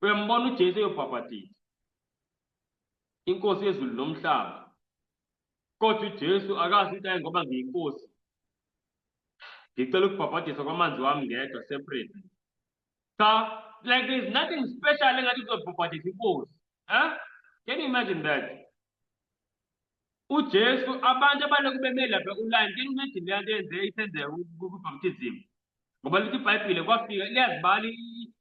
Uyambona uJesu eyobhabhadisa inkosi yezulu nomhlaba, kodwa uJesu akazi ukuthi hayi ngoba ngiyinkosi ngicela ukubhabhadiswa kwamanzi wami ngedwa separate. Cha, like there's nothing special engathi kuzobhabhadisa inkosi. Can you imagine that? uJesu abantu abalokhu beme lapha uline, can you imagine le nto eyenzeka isenzeka ku-baptism? Ngoba lithi iBhayibhile kwafika liyazibala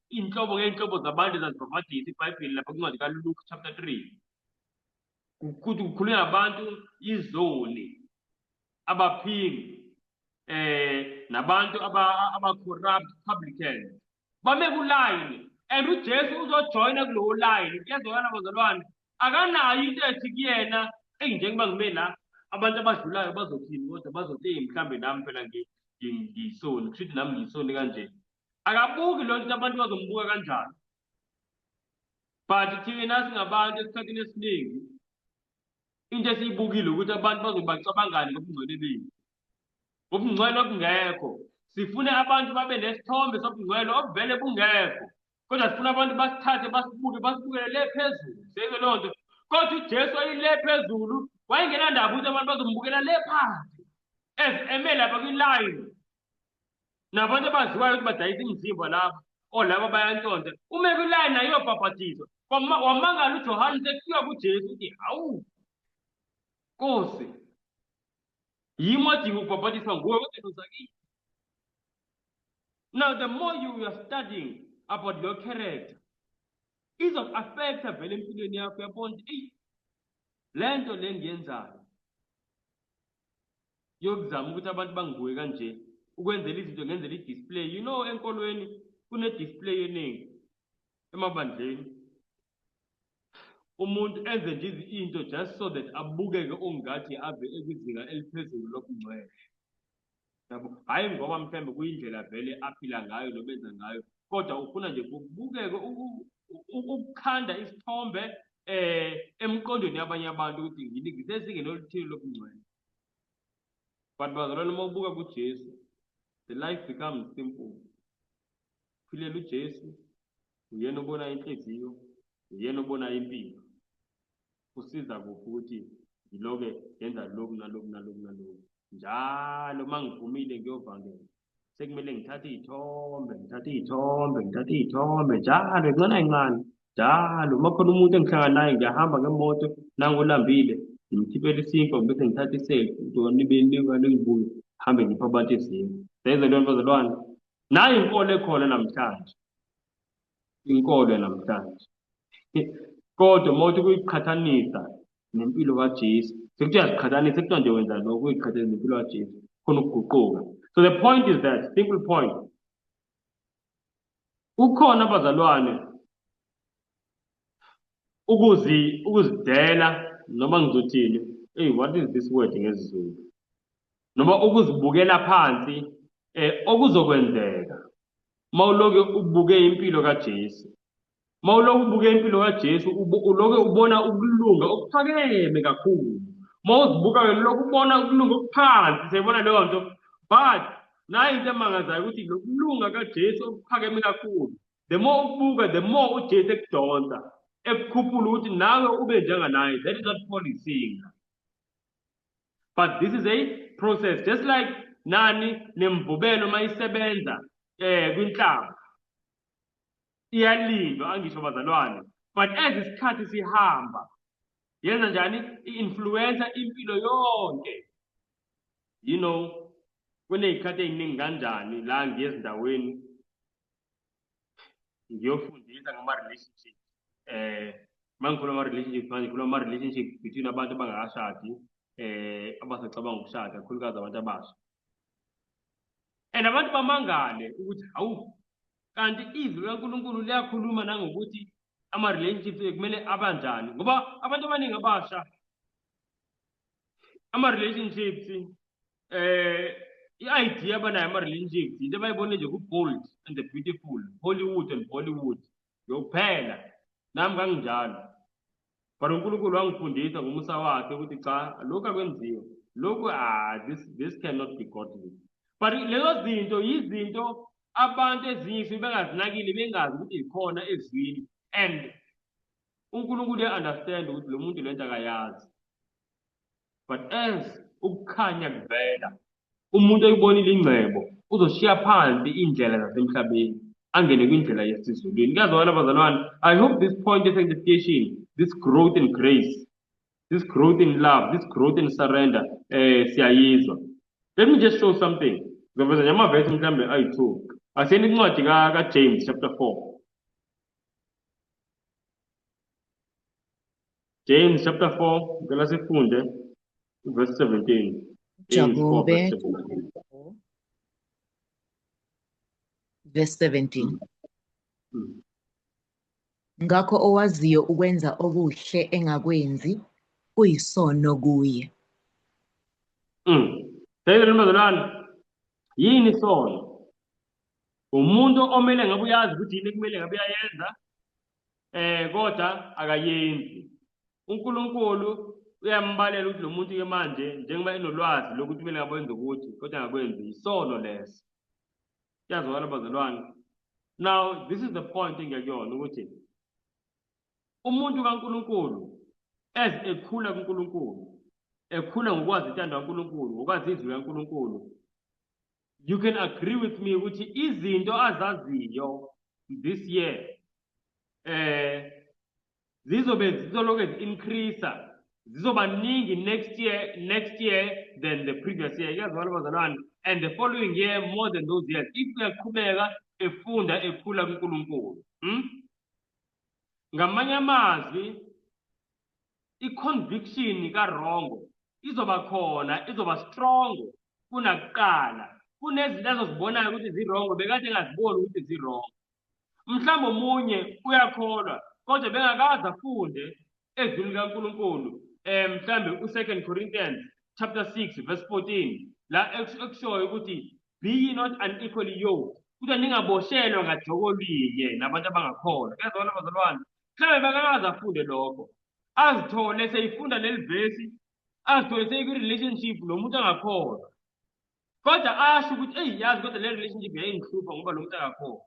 iy'nhlobo ngey'nhlobo zabantu ezazibhabhadisa iBhayibhile lapha kwincwadi kaLuke chapter 3. Kuthi kukhulunywa ngabantu izoni, abaphingi, nabantu aba-corrupt publicans. Bame kuline and uJesu uzojoyina kulowo line. Kuyazwakala bazalwane? Akanayo into ethi kuyena eyi njengoba ngime la abantu abadlulayo bazothini, kodwa bazothi eyi mhlambe nami phela ngiyisoni, kusho ukuthi nami ngiyisoni kanje. Akabuki lo nto abantu bazombuka kanjani. But thina singabantu esikhathini esiningi into esiyibukile ukuthi abantu bazobe bacabangani ngobungcwele bethu, ubungcwele obungekho. Sifuna abantu babe nesithombe sobungcwele obuvele bungekho, kodwa sifuna abantu basithathe basibuke basibukele le phezulu. Seyizwe leyo nto. Kodwa uJesu ayile phezulu wayengenandaba ukuthi abantu bazombukela le phansi, as eme lapha kwiline nabantu abaziwayo ukuthi badayisa imizimba laba o laba bayantshontsha. Ume kwiline naye uyobhabhadiswa. Wamangala uJohane sekufika kuJesu ukuthi hawu Nkosi, yimi odinga ukubhabhadiswa nguwe kodwa uza kimi. Now the more you are studying about your character, izoku-affecta vele empilweni yakho. Uyabona ukuthi eyi le nto le ngiyenzayo yokuzama ukuthi abantu bangibuke kanje, ukwenzela izinto ngenzela i-display. You know, enkolweni kune-display eningi. Emabandleni umuntu enze nje into just so that abukeke ongathi ave ekwizinga eliphezulu lobungcwele. Yabo, hhayi ngoba mhlawumbe kuyindlela vele aphila ngayo noma enza ngayo, kodwa ufuna nje kubukeke ukukhanda isithombe emqondweni yabanye abantu ukuthi ngisezingeni oluthile lobungcwele. But bazalwane, uma ubuka kuJesu, the life becomes simple. Philela uJesu, uyena obona inhliziyo, uyena obona impilo. Kusiza kuphi ukuthi ngiloke ngenza lokhu naloku naloku naloku njalo uma ngiphumile ngiyovangela, sekumele ngithathe iy'thombe, ngithathe iy'thombe, ngithathe iy'thombe njalo kancane kancane njalo. Uma khona umuntu engihlangana naye, ngiyahamba ngemoto, nangolambile, ngimkhiphela isinkwa, bese ngithatha i-selfie ukuthi nibe ningibuke, hambe ngiphe abantu izinkwa. Siyayizwa leyo nto bazalwane? Nayi inkolo ekhona namhlanje, inkolo yanamhlanje. Kodwa uma uthi kuyiqhathanisa nempilo kaJesu, sekuthi uyaziqhathanisa, sekuthiwa nje wenza lokhu, uyiqhathanisa nempilo kaJesu, khona ukuguquka. So the point is that, simple point, kukhona abazalwane ukuzidela, noma ngizothini, hey, what is this word ngesiZulu, noma ukuzibukela phansi okuzokwenzeka mawuloke ubuke impilo kaJesu. Mawuloke ubuke impilo kaJesu, uloke ubona ukulunga okuphakeme kakhulu. Mawuzibuka wena uloke ubona ukulunga okuphansi, siyayibona leyo nto. But nayi into emangazayo ukuthi lokulunga kaJesu okuphakeme kakhulu, the more ukubuka, the more uJesu ekudonsa, ekukhuphula ukuthi nawe ube njenganaye. That is what Paul is saying. But this is a process, just like nani nemvubelo uma isebenza kwinhlamba iyalindwa, angisho bazalwane, but as isikhathi sihamba yenza njani, i-influencer impilo yonke. You know, kuney'khathi ey'ningi kanjani la ngiye ezindaweni ngiyofundisa ngama-relationship. Uma ngikhuluma ama-relationship manje, ngikhuluma ama-relationship between abantu abangakashadi, abasacabanga ukushada, kakhulukazi abantu abasha. And abantu bamangale ukuthi hawu, kanti izwi likaNkulunkulu liyakhuluma nangokuthi ama-relationships kumele abanjani, ngoba abantu abaningi abasha ama-relationships, i-idea abanayo ama-relationships into abayibone nje ku-Bold and the Beautiful, Hollywood and Bollywood yokuphela. Nami kanginjalo, but uNkulunkulu wangifundisa ngomusa wakhe ukuthi cha, lokhu akwenziwa lokhu, this cannot be godly. But lezo zinto yizinto abantu ezinye isuke bengazinakile, bengazi ukuthi ikhona ezwini, and uNkulunkulu uya-understand ukuthi lo muntu lento akayazi. But as ukukhanya kuvela, umuntu oyibonile ingcebo uzoshiya phansi indlela zasemhlabeni, angene kwindlela yesizulwini. Kuyazwakala bazalwane? I hope this point of sanctification, this growth in grace, this growth in love, this growth in surrender, siyayizwa. Let me just show something. Ngizoveza nje amavesi mhlawumbe ayi-2. Asiyeni incwadi kaJames chapter 4. James chapter 4, ngicela sifunde verse 17. James 4 Jakobe verse 17. Verse 17. Ngakho owaziyo ukwenza okuhle engakwenzi kuyisono kuye. Seyizwe bazalwane, yini isono? Umuntu omele ngabe uyazi ukuthi yini ekumele ngabe uyayenza, kodwa akayenzi. uNkulunkulu uyambalela ukuthi lo muntu ke manje njengoba enolwazi lokuthi kumele ngabe wenza ukuthi kodwa angakwenzi, isono leso. Kuyazwakala bazalwane? Now this is the point engiyakuyona ukuthi umuntu kaNkulunkulu as ekhula kuNkulunkulu, ekhula ngokwazi intando kaNkulunkulu, ngokwazi izwi likaNkulunkulu, you can agree with me ukuthi izinto azaziyo this year zizobe zizoloke zi-increase, zizoba ningi next year than the previous year. Kuyazwakala bazalwane? And the following year more than those years, if uyaqhubeka efunda, ekhula kuNkulunkulu. Ngamanye amazwi, i-conviction ka-wrong izoba khona, izoba strong kunakuqala. Kunezinto azozibonayo ukuthi zi-wrong, bekade engaziboni ukuthi zi-wrong. Mhlawumbe omunye uyakholwa kodwa bengakaze afunde ezwini likaNkulunkulu, mhlambe u2 Corinthians chapter 6 verse 14, la ekushoyo ukuthi be ye not unequally yoked, kodwa ningaboshelwa ngajoko linye nabantu abangakholwa. Kuyazwana bazalwane? Mhlawumbe bengakaze afunde lokho, azithole seyifunda leli vesi, azithole seyikwi-relationship nomuntu angakholwa, kodwa asho ukuthi eyi yazi kodwa le relationship yayingihlupha ngoba lo muntu akakholwa,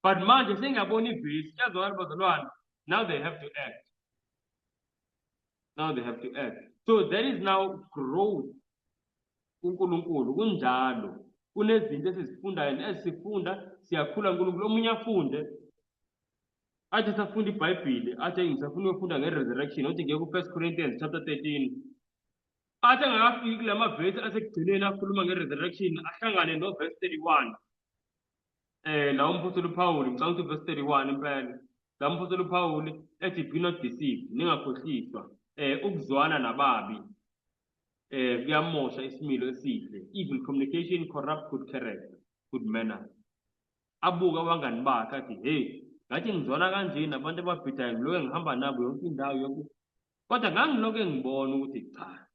but manje sengiyabona ivesi. Kuyazwakala bazalwane? Now they have to act, now they have to act. So that is now growth kuNkulunkulu. Kunjalo, kunezinto esizifundayo, ezisifunda siyakhula kuNkulunkulu. Omunye afunde athi safunda iBhayibheli, athi ngisafuna ukufunda nge-resurrection, othi ngiye ku-First Corinthians chapter 13, athi angakafiki kula mavesi asekugcineni akhuluma nge-resurrection, ahlangane no-verse 31, la umpostoli uPaul, ngicabanga ukuthi verse 31 impela, la umpostoli uPaul ethi be not deceived, ningakhohliswa, ukuzwana nababi kuyamosha isimilo esihle, evil communication corrupt good character, good manner. Abuka abangani bakhe athi hey, ngathi ngizwana kanje nabantu ababhidayo, ngiloke ngihamba nabo yonke indawo yonke, kodwa ngangiloke ngibona ukuthi cha,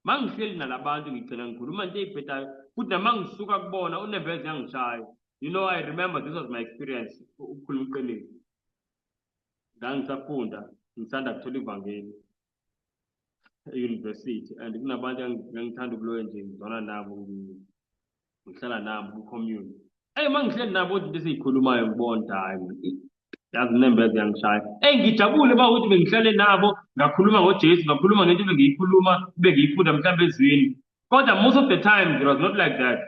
mangihleli nalabantu ngigcina ngikhuluma into eyibhedayo, futhi nama ngisuka kubona unembeza yangishaya. You know, I remember this was my experience, ukukhuluma iqiniso. Ngangisafunda, ngisanda kuthola ivangeli e-university, and kunabantu engithanda ukuloyo nje ngizwana nabo, ngihlala nabo ku-commune. Eyi, uma ngihleli nabo into esiyikhulumayo ngibona hayi yazi nembeza yangishaya. Eyi, ngijabule uma ukuthi bengihlale nabo, ngakhuluma ngoJesu, ngakhuluma ngento bengiyikhuluma, bengiyifunda mhlawumbe ezwini, kodwa most of the times it was not like that.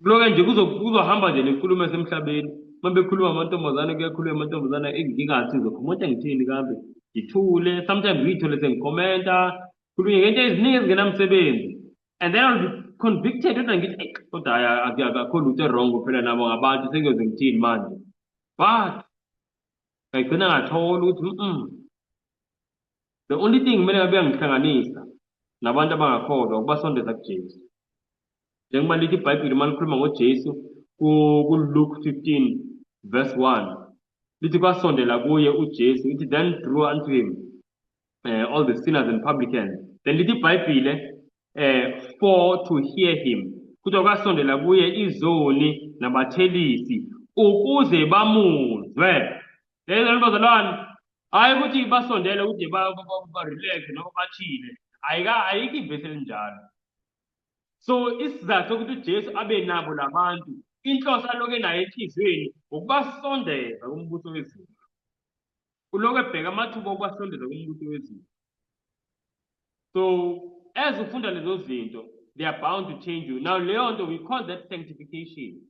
Kuloke nje kuzohamba nje nenkulumo esemhlabeni. Uma bekhuluma amantombazane, kuyakhuluma amantombazane, ngingathi ngizokhomenta ngithini kambe, ngithule. Sometimes ngiyithole sengikhomenta, khulunywe ngento eziningi ezingenamsebenzi, and then I'll be convicted, kodwa ngithi kodwa hhayi, akukho lutho wrong phela, nabo ngabantu, sengiyoze ngithini manje? But ngagcina ngathola ukuthi the only thing kumele ngabe uyangihlanganisa nabantu abangakholwa ukubasondeza kuJesu, njengoba lithi iBhayibheli uma likhuluma ngoJesu ku-Luke 15 verse 1, lithi kwasondela kuye uJesu, ithi then drew unto him all the sinners and publicans. Then lithi iBhayibhile for to hear him, kuthiwa kwasondela kuye izoni nabathelisi ukuze bamuzwe. Lezi bazalwane, hayi ukuthi basondele ukuthi ba-relax noma bathile, ayikho ivesi elinjalo. So isizathu sokuthi uJesu abe nabo labantu, inhloso aloke nayo enhliziyweni ukubasondeza kumbuso wezulu. Uloku ebheka amathuba okubasondeza kumbuso wezulu. So as ufunda lezo zinto, they are bound to change you. Now leyo nto we call that sanctification.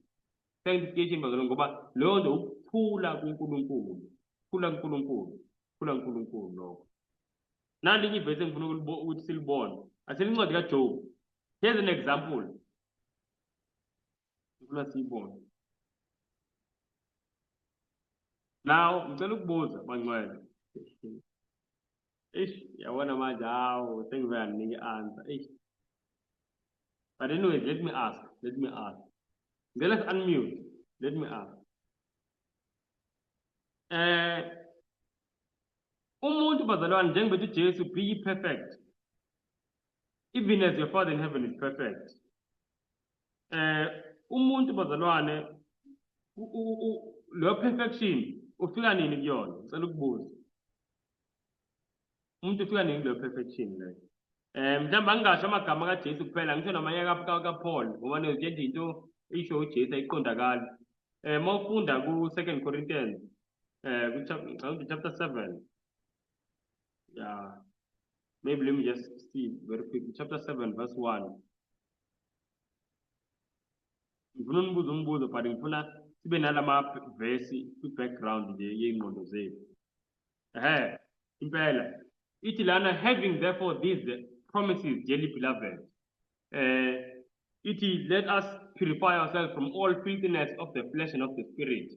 Sanctification bazalwane, ngoba leyo nto ukukhula kuNkulunkulu, khula kuNkulunkulu, khula kuNkulunkulu lokho. Nalinye ivesi engifuna ukuthi silibone, asile incwadi kaJob. Here's an example ngifuna siyibone. Now ngicela ukubuza bangcwele. Eish, yabona manje, hawu, sengivela nginike i-answer. Eish, but anyways, let me ask, let me ask, ngicela unmute, let me ask. Umuntu bazalwane, njengoba uJesu, be ye perfect even as your Father in heaven is perfect. Umuntu bazalwane, lo perfection ufika nini kuyona? Ngicela ukubuza, umuntu ufika nini kuleyo perfection leyo? Mhlawumbe angingasho amagama kaJesu kuphela, ngisho namanye kaPaul, ngoba nje into isho uJesu ayiqondakali. Mawufunda ku 2 Corinthians ku chapter 7, yeah, maybe let me just see very quickly, chapter 7 verse 1. Ngifuna unibuza umbuzo, but ngifuna sibe nalama verse kwi-background nje yey'ngqondo zethu. Ehhe, impela ithi lana, having therefore these promises, dearly beloved, ithi let us purify ourselves from all filthiness of the flesh and of the spirit,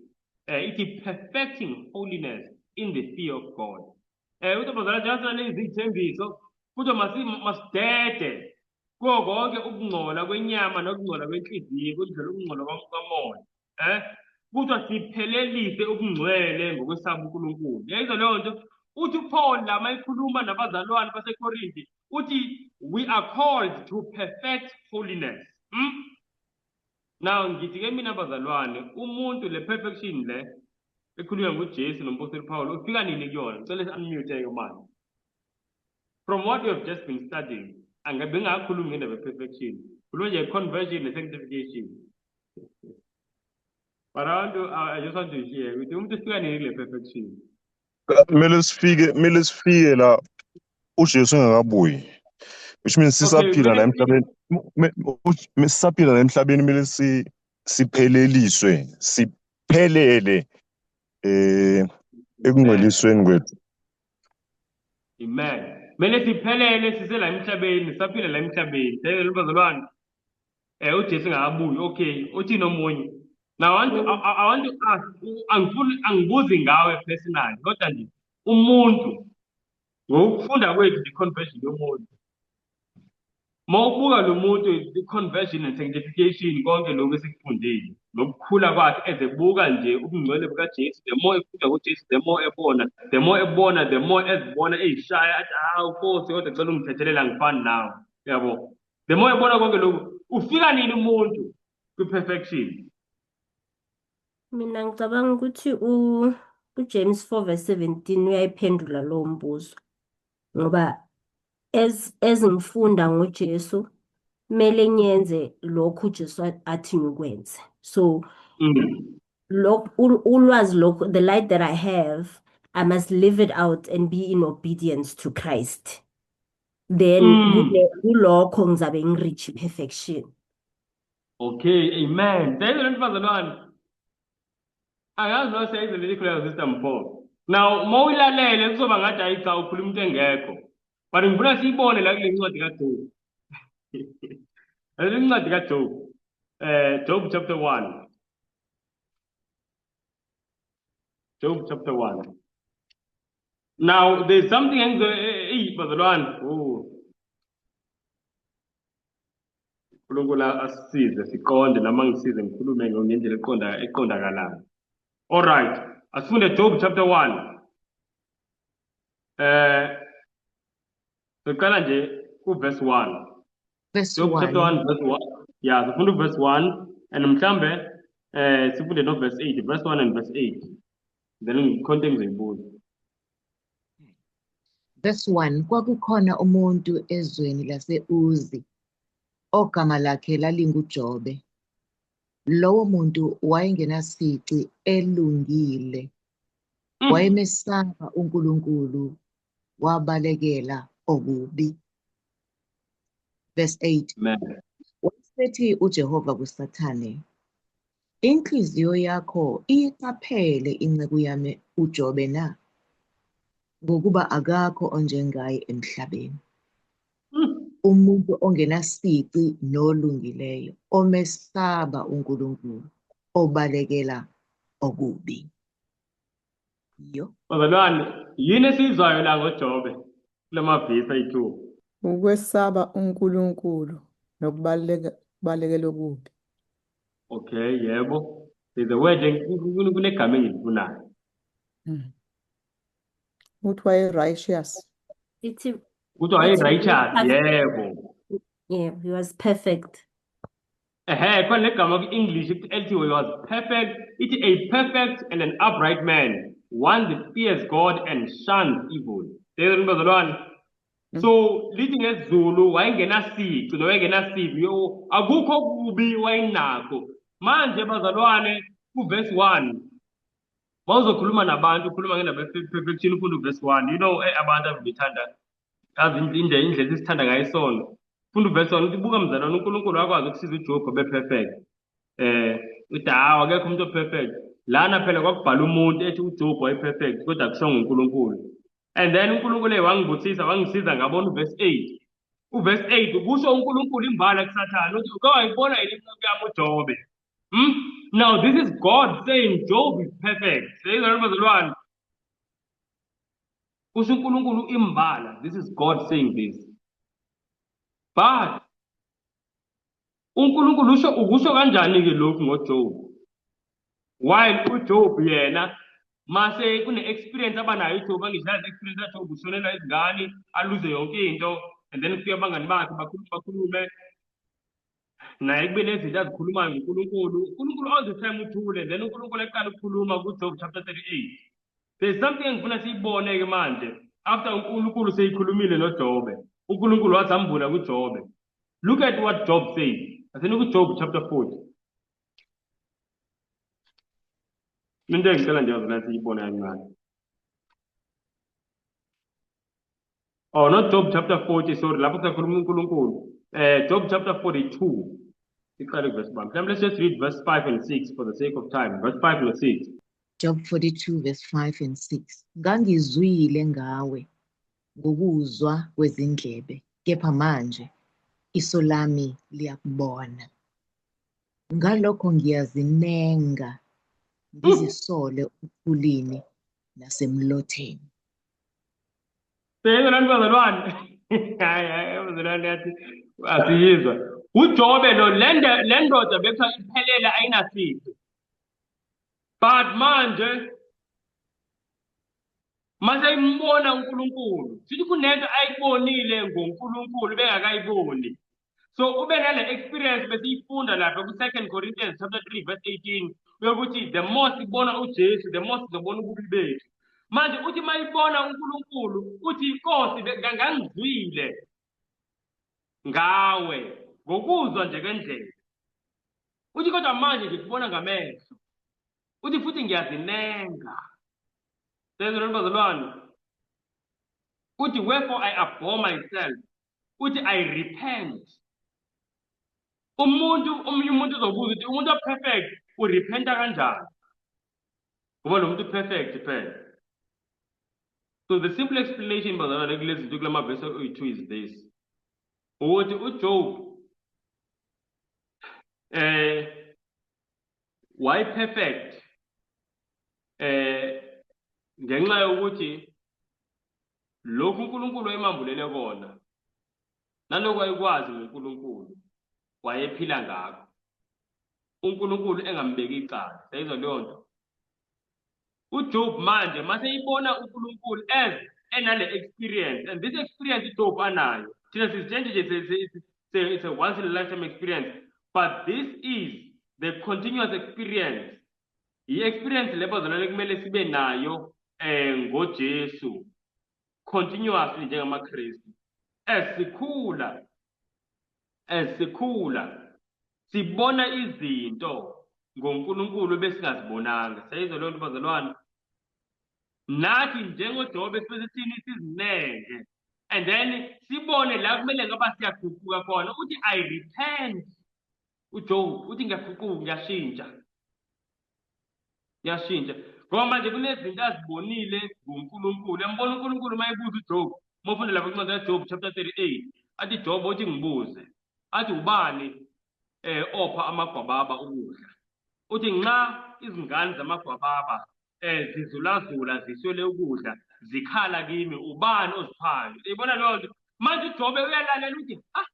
ithi perfecting holiness in the fear of God. Uthi bazalwane, njengoba lezi zithembiso, futhi masidede kuwo konke ukungcola kwenyama nokungcola kwenhliziyo, kudlula ukungcola kwamoya. Kuthiwa siphelelise ubungcwele ngokwesaba uNkulunkulu. Yayizwa leyo nto? Uthi uPaul la mayikhuluma nabazalwane baseKorinti, uthi we are called to perfect holiness. Now ngithi ke mina bazalwane, umuntu le perfection le ekhulunywa nguJesu nompostoli Paul ufika nini kuyona? Ngicela unmute ke manje. From what you have just been studying, angabe ngakhulumi ngendaba ye-perfection. Khuluma nje conversion ne-sanctification. But I just want to hear ukuthi umuntu ufika nini kule perfection? Kumele sifike la uJesu engakabuyi, which means sisaphila la emhlabeni, sisaphila la emhlabeni, kumele sipheleliswe, siphelele ekungcwelisweni kwethu. Amen. Kumele siphelele sisela emhlabeni, sisaphila la emhlabeni. Siyayizwa bazalwane? uJesu engakabuyi. Okay, uthini omunye? Now I want to ask, angifuni angibuzi ngawe personally, kodwa nje umuntu ngokufunda kwethu the conversion yomuntu. Mawubuka lo muntu, the conversion and sanctification, konke lokhu esikufundile nokukhula kwakhe ezebuka nje ubungcwele bukaJesu, the more efunda kuJesu, the more ebona, the more ebona, the more ezibona eyishaya athi, "Hawu Nkosi, kodwa cela ungithethelela, angifani nawe," yabo. The more ebona konke lokhu, ufika nini umuntu kwi-perfection? Mina ngicabanga ukuthi uJames 4 verse 17 uyayiphendula lowo mbuzo, ngoba as ngifunda ngoJesu kumele ngiyenze lokhu uJesu athi ngikwenze. So ulwazi lokhu, the light that I have, I must live it out and be in obedience to Christ. Then kulokho ngizabe ngireach perfection. Okay, amen. Siyayizwa lento bazalwane? Angazi noma siyayizwa leli khuleka, Sister Mpho. Now, uma uyilalele kuzoba ngathi hayi cha, ukhuluma into engekho. But ngifuna siyibone la kule ncwadi kaJob. Le ncwadi kaJob. Job chapter 1. Job chapter 1. Now, there's something engizo eyi bazalwane. Oh. uNkulunkulu asisize siqonde, noma ngisize ngikhulume ngendlela eqondakalayo. All right. Asifunde Job chapter 1. Siqala nje ku verse 1. Verse Job chapter 1. 1 verse 1. Yeah, sifunda verse 1 and mhlambe sifunde no verse 8, verse 1 and verse 8. Then ngikhonto engizoyibuza. Verse 1. Kwakukhona umuntu ezweni lase-Uzi ogama lakhe lalinguJobe. Lowo muntu wayengenasici, elungile. Wayemesaba uNkulunkulu, wabalekela okubi. Verse 8. Amen. Wasethi uJehova kuSathane, "Inhliziyo yakho iyiqaphele inceku yami uJobe na? Ngokuba akakho onjengaye emhlabeni. Umuntu ongenasici nolungileyo, omesaba uNkulunkulu, obalekela okubi." Yo. Bazalwane, yini esiyizwayo la ngoJobe kulamavesi ayi-2? Ukwesaba uNkulunkulu nokubaleka balekela okubi. Okay, yebo. There's a word, kunegama engilifunayo. Uthi waye righteous. Ithi Kuthiwa waye Ithi righteous, perfect. yebo. Yeah, he was perfect. Ehhe, khona negama ku-English elithi he was perfect. Ithi a perfect and an upright man, one that fears God and shuns evil. Yebo bazalwane. So lithi ngesiZulu wayengenasici no wayengenasibi, yo, akukho kubi wayenakho. Manje bazalwane, kuverse 1 mawuzokhuluma nabantu, ukhuluma ngendaba ye-perfection, ufunda uverse 1, abantu abebethanda yazi indlela esithanda ngayo isono. Funda uverse 1, uthi buka mzalwane, uNkulunkulu wakwazi ukusiza uJob abe perfect. Uthi hawu, akekho umuntu operfect. Lana phela kwakubhala umuntu ethi uJob waye perfect, kodwa akushongo uNkulunkulu. And then uNkulunkulu wangibusisa, wangisiza ngabona uverse 8. Uverse 8 kusho uNkulunkulu imbala kuSathane, uthi uke wayibona yini inceku yami uJobe? Now this is God saying Job is perfect. Seyizwa bazalwane. Kusho uNkulunkulu imbala. This is God saying this. But uNkulunkulu usho ukusho kanjani ke lokhu ngoJob? While uJob yena mase kune-experience abanayo uJob, angishazi experience kaJob, ushonelwa izingane, aluze yonke into, and then kufika abangani bakhe bakhulume bakhulume naye, kube nezinto azikhulumayo ngoNkulunkulu. UNkulunkulu all the time uthule, then uNkulunkulu eqala ukukhuluma kuJob chapter 38. There's something engifuna siyibone-ke manje after uNkulunkulu seyikhulumile noJobe. UNkulunkulu wazambula kuJobe. Look at what Job says. Aseni kuJob chapter 40. Into engicela nje bazalwane siyibone kancane. Oh, not Job chapter 40, sorry, lapho kusakhuluma uNkulunkulu. Job chapter 42. Siqale verse 1. Mhlawumbe let's just read verse 5 and 6 for the sake of time. Verse 5 and 6. Job 42 verse 5 and 6. Ngangizwile ngawe ngokuzwa kwezindlebe, kepha manje iso lami liyakubona. Ngalokho ngiyazinenga ngizisole othulini nasemlotheni. Seyizwa lani bazalwane? Hayi hayi bazalwane yathi asiyizwa. UJobe lo le ndoda bekuthiwa iphelele ayinasici. But manje mase imbona uNkulunkulu, sithi kunento ayibonile ngoNkulunkulu bengakayiboni. So ube nale experience besiyifunda lapha ku-2 Corinthians chapter 3 verse 18 yokuthi the more sibona uJesu, the more sizobona ububi bethu. Manje uthi mayibona uNkulunkulu uthi inkosi ngangizwile ngawe ngokuzwa nje kwendlela. Uthi kodwa manje ngikubona ngamehlo. Uthi futhi ngiyazinenga. Sezwe bazalwane. Uthi wherefore I abhor myself. Uthi I repent. Umuntu omunye umuntu uzobuza ukuthi umuntu operfect urepenta kanjani? Ngoba lo muntu perfect phela. So the simple explanation bazalwane kulezi zinto kulama verse oyi-2 is this. Ukuthi uJob why perfect ngenxa yokuthi lokhu uNkulunkulu wayemambulele kona nalokhu ayikwazi ngoNkulunkulu wayephila ngakho, uNkulunkulu engambeki icala. Siyayizwa leyo nto? UJob manje mase ibona uNkulunkulu as enale experience, and this experience uJob anayo, thina sizitshentshe nje, it's a once in a lifetime experience, but this is the continuous experience. I-experience le bazalwane kumele sibe nayo ngoJesu continuously njengamaKristu. As sikhula sibona izinto ngoNkulunkulu besingazibonanga. Siyayizwa leyo nto bazalwane? Nathi njengoJobe sibe sithini, sizinenge, and then sibone la kumele ngaba siyaguquka khona. Uthi I repent. uJob uthi ngiyaguquka, ngiyashintsha. Ngiyashintsha. Ngoba manje kunezinto azibonile ngoNkulunkulu. Uyambona uNkulunkulu uma ebuza uJob, uma ufunda lapha kwincwadi kaJob chapter 38, athi Job uthi ngibuze. Athi ubani opha amagwababa ukudla? Uthi nxa izingane zamagwababa zizulazula ziswele ukudla, zikhala kimi, ubani oziphayo? Uyibona leyo nto? Manje uJobe uyalalela uthi ah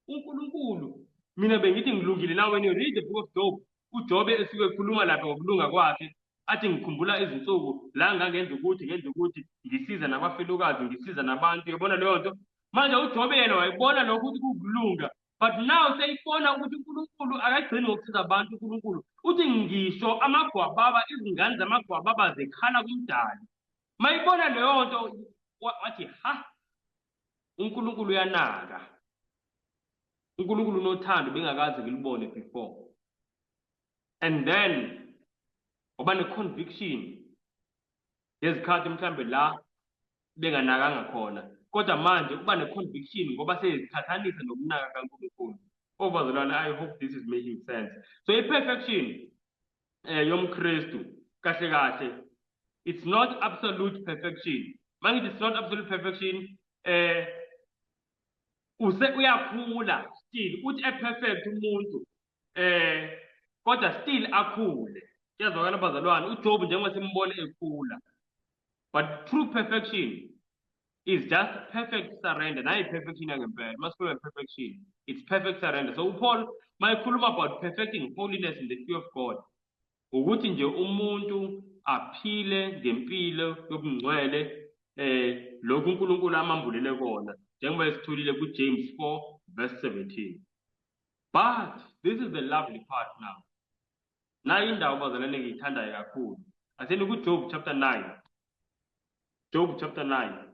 uNkulunkulu, mina bengithi ngilungile. Now when you read the book of Job, uJobe esuke ekhuluma lapha ngokulunga kwakhe, athi ngikhumbula izinsuku la ngangenza ukuthi ngenza ukuthi ngisiza nabafelokazi, ngisiza nabantu. Uyabona leyo nto? Manje uJobe yena wayibona lokho ukuthi kuwukulunga, but now seyibona ukuthi uNkulunkulu akagcini ngokusiza abantu. uNkulunkulu uthi ngisho amagwababa, izingane zamagwababa zikhala kumdali. Mayibona leyo nto wathi ha, uNkulunkulu uyanaka, uNkulunkulu unothando bengakaze ngilubone before. And then waba ne-conviction ngezikhathi mhlambe la benganakanga khona, kodwa manje uba ne-conviction ngoba seyizithathanisa nokunaka kaNkulunkulu. Oh bazalwane, I hope this is making sense. So i-perfection yomKristu kahle kahle, it's not absolute perfection. Mangithi it's not absolute perfection, use uyakhula still. Uthi e-perfect umuntu kodwa still akhule. Kuyazwakala bazalwane? uJob njengoba simbone ekhula, but true perfection is just perfect surrender. Nayi perfection yangempela. Masikhuluma perfection, it's perfect surrender. So uPaul mayekhuluma about perfecting holiness in the fear of God, Ukuthi nje umuntu aphile ngempilo yobungcwele lokhu uNkulunkulu amambulele kona njengoba esitholile kuJames 4 verse 17. But this is the lovely part now. Nayi indawo bazalwane engiyithandayo kakhulu. Aseni kuJob chapter 9. Job chapter 9.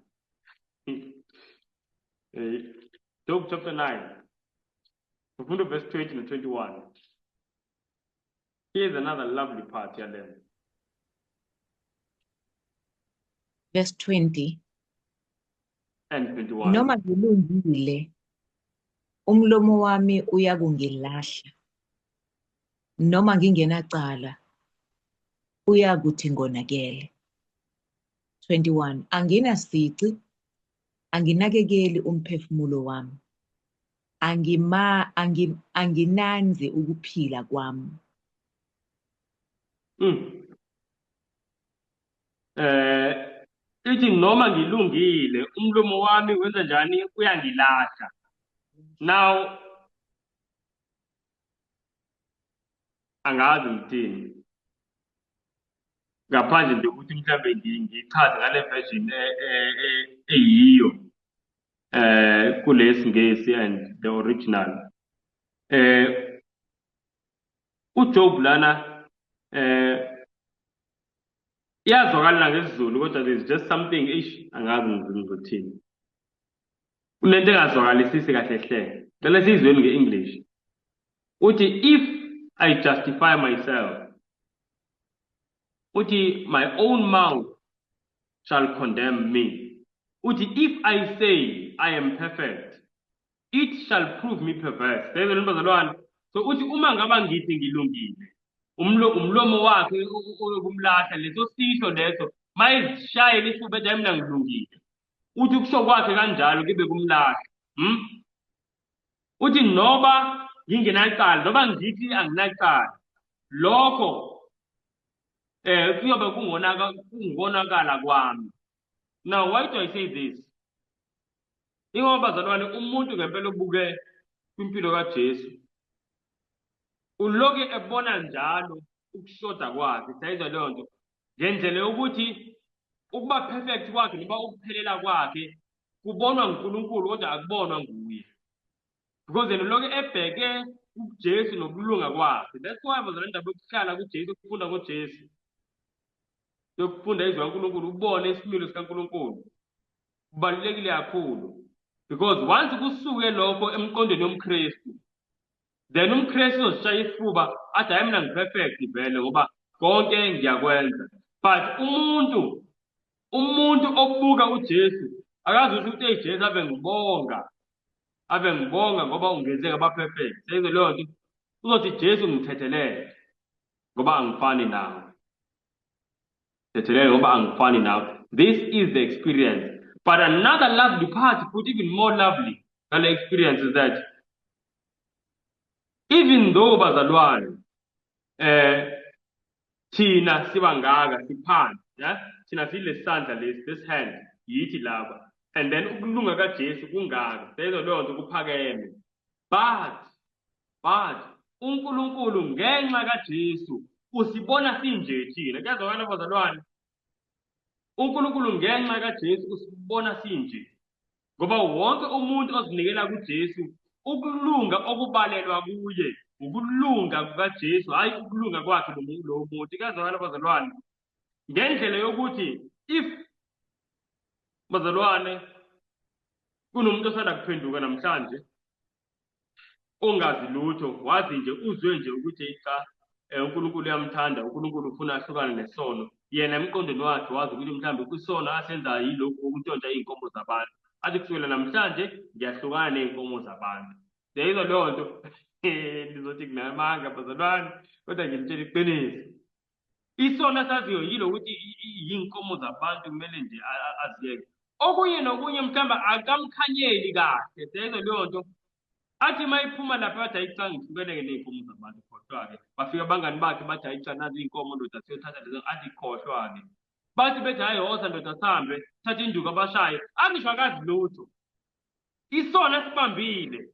Job chapter 9. Ufunda verse 20 no 21. Here's another lovely part yalena. Verse 20. And 21. Noma ngilungile, umlomo wami uyakungilahla. Noma ngingenacala, uyakuthi ngonakele. 21. Anginasici, anginakekeli umphefumulo wami. Angima anginanzi ukuphila kwami. Ithi noma ngilungile umlomo wami wenza njani, uyangilahla. Now angazi ngithini ngaphandle nje ukuthi mhlambe ngichaze ngale version eyiyo kulesingesi and the original. uJob lana iyazwakala ngesiZulu kodwa there's just something ish angazi ngizothini. Kunento engazwakalisisi kahle hle. Cela siyizweni nge-English. Uthi if I justify myself, uthi my own mouth shall condemn me. Uthi if I say I am perfect, it shall prove me perverse. Sezwe bazalwane. So uthi uma ngaba ngithi ngilungile, umlomo wakhe uyokumlahla leso sisho leso, mayizishayela isifuba ethi mina ngilungile. Uthi ukusho kwakhe kanjalo kibe kumlahla. Uthi noba ngingenacala, noba ngithi anginacala, lokho kuyobe kungonakala kwami. Now why do I say this? Ingoba bazalwane umuntu ngempela obuke kwimpilo kaJesu uloke ebona njalo ukushoda kwakhe. Siyayizwa leyo nto ngendlela yokuthi ukuba perfect kwakhe noma ukuphelela kwakhe kubonwa nguNkulunkulu kodwa akubonwa nguye, because yena uloke ebheke kuJesu nokulunga kwakhe. That's why bazalwane indaba yokuhlala kuJesu, ukufunda ngoJesu, yokufunda izwi kaNkulunkulu, ubone isimilo sikaNkulunkulu kubalulekile kakhulu, because once kusuke lokho emqondweni yomKristu, then umKristu uzishaya isifuba athi hayi mina ngiperfect vele ngoba konke ngiyakwenza. But umuntu obuka uJesu akazi ukuthi hey Jesu ave ngibonga, ave ngibonga ngoba ungenze ngaba perfect. Seyizwe leyo nto, uzothi Jesu ngithethelele ngoba angifani nawe, thethelele ngoba angifani nawe. This is the experience. But another lovely part, but even more lovely than the experience, is that even though bazalwane thina sibangaka siphansi, yeah? Thina silesandla lesi, this hand yithi laba, and then ukulunga kaJesu kungaka, seyizwa leyo nto kuphakeme. But uNkulunkulu ngenxa kaJesu usibona sinje thina. Kuyazwakala bazalwane? uNkulunkulu ngenxa kaJesu usibona sinje, ngoba wonke umuntu ozinikela kuJesu ukulunga okubalelwa kuye ukulunga kukaJesu, hayi ukulunga kwakhe lo muntu. Kuyazwakala bazalwane? Ngendlela yokuthi if bazalwane kunomuntu osanda kuphenduka namhlanje ongazi lutho, wazi nje uzwe nje ukuthi cha uNkulunkulu uyamthanda, uNkulunkulu ufuna ahlukane nesono, yena emqondweni wakhe wazi ukuthi mhlawumbe isono asenzayo yilokhu ukuntshontsha iy'nkomo zabantu, athi kusukela namhlanje ngiyahlukana ney'nkomo zabantu. Siyayizwa leyo nto? Nizothi nginamanga bazalwane, kodwa ngimtshela iqiniso. Isono asaziyo yilo ukuthi iy'nkomo zabantu kumele nje aziyeke. Okunye nokunye mhlawumbe akamkhanyeli kahle. Siyayizwa leyo nto? Athi uma iphuma lapha bathi hayi cha ngihlukeneke ney'nkomo zabantu, khohlwa-ke. Bafika abangani bakhe bathi hayi cha nazi iy'nkomo ndoda siyothatha lezo, athi khohlwa-ke. Bathi bethi hayi hosa ndoda sihambe, thatha induku abashaye, angisho akazi lutho. Isono esibambile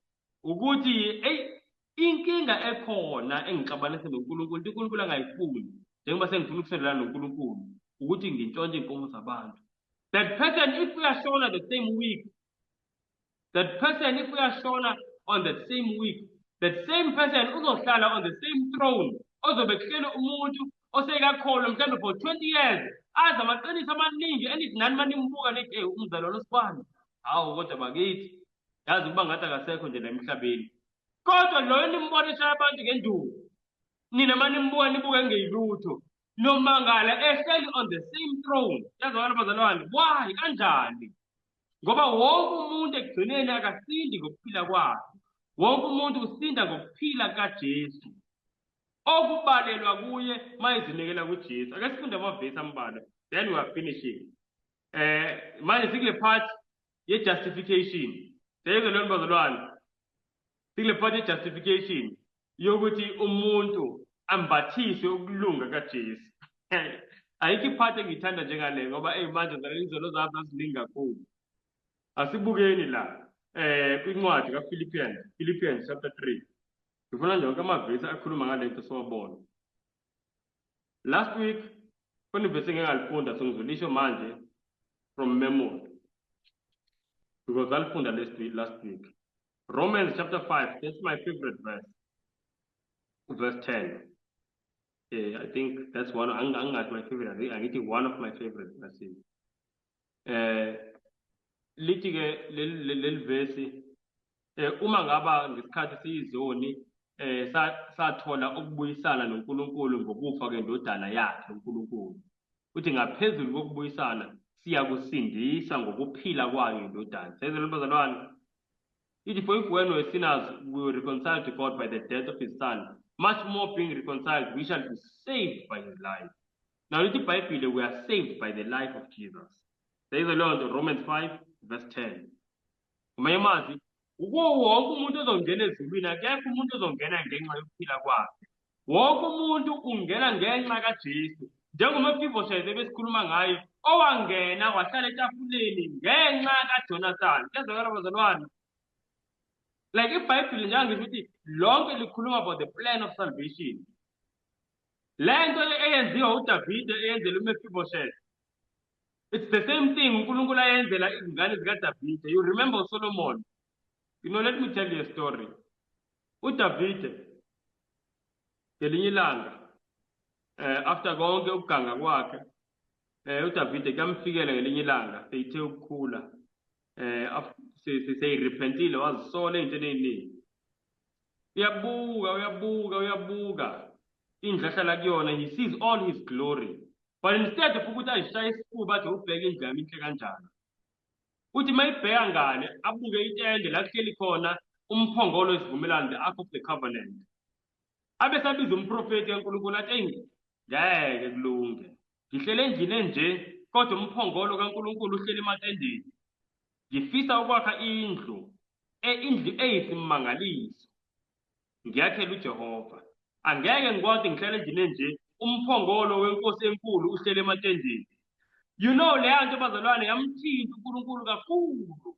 ukuthi eyi Inkinga ekhona engixabanise noNkulunkulu, into uNkulunkulu angayifuni, njengoba sengifuna ukusondelana noNkulunkulu, ukuthi ngintshontshe iy'nkomo zabantu. That person, if uyashona the same week, that person, if uyashona on the same week, that same person uzohlala on the same throne, ozobe kuhleli umuntu osekakholwa mhlawumbe for 20 years, azi amaqiniso amaningi, enithi nani manimbuka nithi, hey, umzalwane osibani, hawu kodwa bakithi, yazi ukuba ngathi akasekho nje la emhlabeni. Kodwa loyo nimbona eshaya abantu ngenduku, nina manimbuka nibuke engeyilutho, nomangala ehleli on the same throne. Yazwakala bazalwane? Why? Kanjani? Ngoba wonke umuntu ekugcineni akasindi ngokuphila kwakhe. Wonke umuntu usinda ngokuphila kaJesu, okubalelwa kuye mayezinikela kuJesu. Ake sifunde amavesi ambalwa, then we are finishing. Manje sikule part ye-justification. Seyizwe lona bazalwane? Sikule part ye-justification, yokuthi umuntu ambathiswe ukulunga kaJesu. Ayikho ipart engiyithanda njengale, ngoba eyi, manje zaleli izono zami zaziningi kakhulu. Asibukeni la kwincwadi kaPhilippians, Philippians chapter 3. Ngifuna nje wonke amavesi akhuluma ngale nto siwabona. Last week khona ivesi engingalifunda, so ngizolisho manje from memory because alifunda last week. Romans chapter 5, that's my favorite verse, verse 10. I think that's one, angathi my favorite, angithi one of my favorite verses. Lithi ke leli verse, uma ngaba ngesikhathi siyizoni sathola ukubuyisana noNkulunkulu ngokufa kwendodana yakhe uNkulunkulu, uthi ngaphezulu kokubuyisana siyakusindiswa ngokuphila kwayo indodana. Sezwe bazalwane? Ithi, "For if when we were sinners we were reconciled to God by the death of his son, much more, being reconciled, we shall be saved by his life." Now lithi iBhayibhile, we are saved by the life of Jesus. Seyizwe leyo nto? Romans 5 verse 10. Ngamanye amazwi, kuwo wonke umuntu ozongena ezulwini, akekho umuntu ozongena ngenxa yokuphila kwakhe. Wonke umuntu ungena ngenxa kaJesu, njengoMefiboshethe ebesikhuluma ngaye, owangena wahlala etafuleni ngenxa kaJonathan. Kuyazwakala bazalwane? Like iBhayibheli, njengangisho ukuthi lonke likhuluma about the plan of salvation. Le nto eyenziwa uDavide eyenzela uMefiboshethe, it's the same thing uNkulunkulu ayenzela izingane zikaDavide. You remember uSolomon? Let me tell you a story. UDavide ngelinye ilanga, after konke ukuganga kwakhe, uDavide kuyamfikela ngelinye ilanga seyithe ukukhula, seyirepentile, wazisola ey'ntweni ey'ningi. Uyabuka, uyabuka, uyabuka indlu ahlala kuyona. He sees all his glory, but instead of ukuthi ayishaye isifuba athi, "Ubheke indlu yami, inhle kanjani," uthi mayibheka ngale abuke itende la kuhleli khona umphongolo wesivumelwano, the Ark of the Covenant, abe sabiza umprofeti kaNkulunkulu athi, "Eyi, ngeke kulunge, ngihlele endlini enje kodwa umphongolo kaNkulunkulu uhleli ematendeni. Ngifisa ukwakha indlu, indlu eyisimangaliso, ngiyakhela uJehova. Angeke ngikwazi ngihlale endlini enje, umphongolo wenkosi enkulu uhleli ematendeni." Leya nto bazalwane yamthinta uNkulunkulu kakhulu,